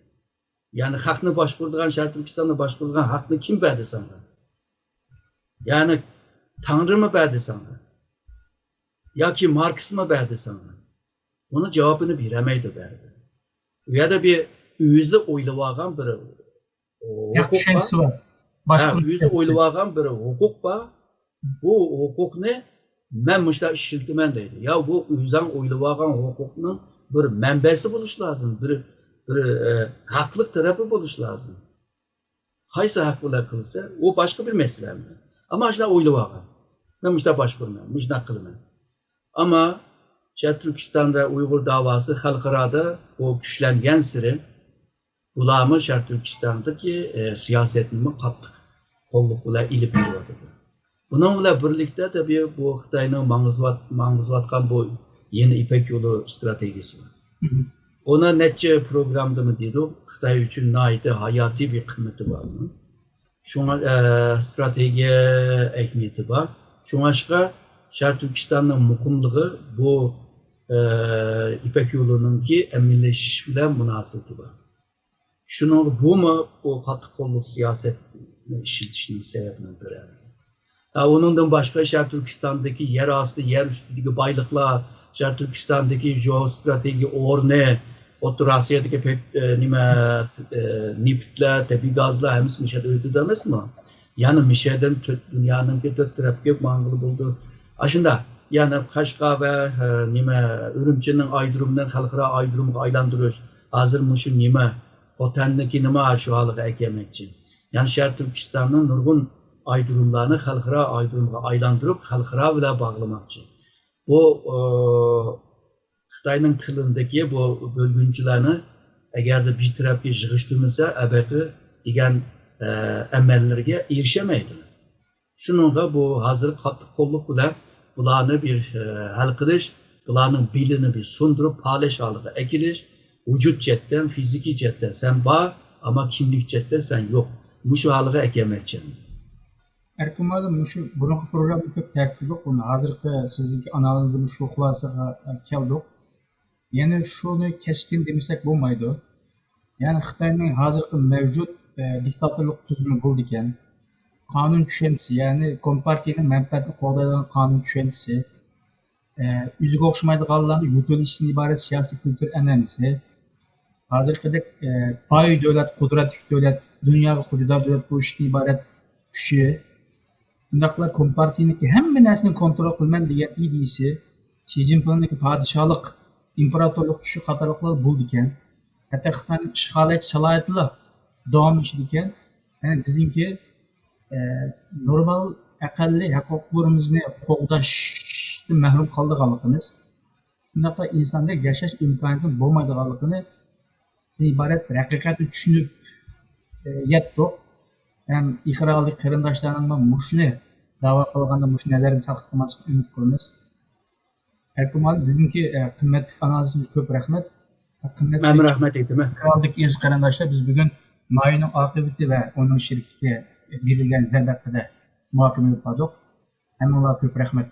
يەنى خەقنى باشقۇرىدىغان، شەرقىي تۈركىستاننى باشقۇرىدىغان ھەقنى كىم بەردى ساڭا؟ يەنى تاڭرىمۇ بەردى ساڭا؟ ياكى ماركسمۇ بەردى ساڭا؟ بۇنىڭ جاۋابىنى بېرەلمەيدۇ بەرىبىر. ئۇ يەردە بىر ئۆزى ئويلىۋالغان بىر ھوقۇق بار. ھە، ئۆزى ئويلىۋالغان بىر ھوقۇق بار. بۇ ھوقۇقنى مەن مۇشۇنداق ئىشلىتىمەن دەيدۇ. يا بۇ ئۆزۈڭ ئويلىۋالغان ھوقۇقنىڭ بىر مەنبەسى بولۇشى لازىم، بىر، بىر، ئە، ھەقلىق تەرەپى بولۇشى لازىم. قايسى ھەق بىلەن قىلسا، ئۇ باشقا بىر مەسىلە. ئەمما شۇنداق ئويلىۋالغان. مەن مۇشۇنداق باشقۇرىمەن، مۇشۇنداق قىلىمەن. ئەمما شەرقىي تۈركىستان ۋە ئۇيغۇر داۋاسى خەلقئارادا ئۇ كۈچلەنگەنسېرى، بۇلارمۇ شەرقىي تۈركىستاندىكى، ئە، سىياسەتنىمۇ قاتتىق قوللۇق بىلەن ئېلىپ بېرىۋاتىدۇ. بۇنىڭ بىلەن بىرلىكتە، تەبىئىي، بۇ خىتاينىڭ ماڭغۇزۇۋات-، ماڭغۇزۇۋاتقان بۇ يېڭى يىپەك يولى ئىستراتېگىيىسى بار. ئۇنى نەچچە پروگراممىدىمۇ دېدۇق، خىتاي ئۈچۈن ناھايىتى ھاياتىي بىر قىممىتى بار ئۇنىڭ. شۇڭا، ئە، ئىستراتېگىيە ئەھمىيىتى بار. شۇڭلاشقا شەرقىي تۈركىستاننىڭ مۇقىملىقى بۇ، ئە، يىپەك يولىنىڭكى ئەمەلىيلىشىشى بىلەن مۇناسىۋىتى بار. شۇنىڭغا بۇمۇ ئۇ قاتتىق قوللۇق سىياسەتنى ئىشلىتىشنىڭ سەۋەبىنىڭ بىرى. ھە، ئۇنىڭدىن باشقا شەرقىي تۈركىستاندىكى يەر ئاستى، يەر ئۈستىدىكى بايلىقلار، شەرقىي تۈركىستاندىكى جېئوستراتېگىيە ئورنى، ئوتتۇرا ئاسىيادىكى پېت-، ئە، نېمە، ئە، نېفىتلەر، تەبىئىي گازلار ھەممىسى مۇشۇ يەردە ئۆتىدۇ ئەمەسمۇ؟ يەنى مۇشۇ يەردىن تۆت، دۇنيانىڭكى تۆت تەرەپكە ماڭغىلى بولىدۇ. ئاشۇنداق، يەنى قەشقەر ۋە، ئە، نېمە، ئۈرۈمچىنىڭ ئايرودرومىنى خەلقئارا ئايرودرومغا ئايلاندۇرۇش. ھازىر مۇشۇ نېمە، خوتەننىكى نېمە شۇ ھالغا ئەكەلمەكچى. يەنى شەرقىي تۈركىستاننىڭ نۇرغۇن ئايرودروملارنى خەلقئارا ئايرودرومغا ئايلاندۇرۇپ، خەلقئارا بىلەن باغلىماقچى. بۇ، ئۇ، خىتاينىڭ تىلىندىكى بۇ بۆلگۈنچىلەرنى ئەگەردە بىر تەرەپكە يىغىشتۇرمىسا، ئەبەقى دېگەن، ئە، ئەمەللىرىگە ئېرىشەلمەيدۇ. شۇنىڭغا بۇ ھازىر قاتتىق قوللۇق بىلەن بۇلارنى بىر، ئە، ھەل قىلىش، بۇلارنىڭ بېلىنى بىر سۇندۇرۇپ، پالەچ ھالىغا ئەكېلىش، ۋۇجۇد جەھەتتىن، فىزىكىي جەھەتتىن سەن بار، ئەمما كىملىك جەھەتتىن سەن يوق. مۇشۇ ھالغا ئەكەلمەكچى. ئەركىن مۇئەللىم، مۇشۇ بۇرۇنقى پروگراممىدا كۆپ تەكىتلىدۇق، بۇنى ھازىرقى سىزنىڭكى ئانالىزدىمۇ شۇ خۇلاسىغا، ئە، كەلدۇق. يەنە شۇنى كەسكىن دېمىسەك بولمايدۇ. يەنى خىتاينىڭ ھازىرقى مەۋجۇت، ئە، دىكتاتورلۇق تۈزۈمى بولىدىكەن. قانۇن چۈشەنچىسى، يەنى كومپارتىيىنىڭ مەنپەئەتىنى قوغدايدىغان قانۇن چۈشەنچىسى، ئە، ئۆزىگە ئوخشىمايدىغانلارنى يۇتۇۋېلىشتىن ئىبارەت سىياسىي كۈلتۈر ئەنئەنىسى. ھازىرقىدەك، ئە، باي دۆلەت، قۇدرەتلىك دۆلەت، دۇنياغا خۇدىدار دۆلەت بولۇشتىن ئىبارەت كۈچى، شۇنداقلا كومپارتىيىنىڭكى ھەممە نەرسىنى كونترول قىلىمەن دېگەن ئىدىيىسى، شى جىنپىڭنىڭكى پادىشاھلىق، ئىمپېراتورلۇق كۈچى قاتارلىقلار بولىدىكەن. ھەتتا خىتاينىڭ ئىشغالىيەت سالاھىيىتىلا داۋاملىشىدىكەن. يەنى بىزنىڭكى، ئە، نورمال ئەقەللىي ھەق-ھوقۇقلىرىمىزنى قوغداشتىن مەھرۇم قالىدىغانلىقىمىز، شۇنداقلا ئىنساندەك ياشاش ئىمكانىيىتىنىڭ بولمايدىغانلىقىنى ئىبارەت بىر ھەقىقەتنى چۈشىنىپ، ئە، يەتتۇق. ھەم ئېكرانلىق قېرىنداشلارنىڭمۇ مۇشۇنى داۋا قىلغاندا مۇشۇ نەزەردىن ساقىت قىلماسلىقىنى ئۈمىد قىلىمىز. ئەركىن مۇئەللىم، بۈگۈنكى، ئە، قىممەتلىك ئانالىزىڭىز كۆپ رەھمەت. قىممەتلىك مەنمۇ رەھمەت ئېيتىمەن. ئېكرانلىق ئەزىز قېرىنداشلار، بىز بۈگۈن ماينىڭ ئاقىۋىتى ۋە ئۇنىڭ شېرىكلىكىگە بېرىلگەن زەربە ھەققىدە مۇھاكىمە ئېلىپ باردۇق. ھەممىڭلارغا كۆپ رەھمەت.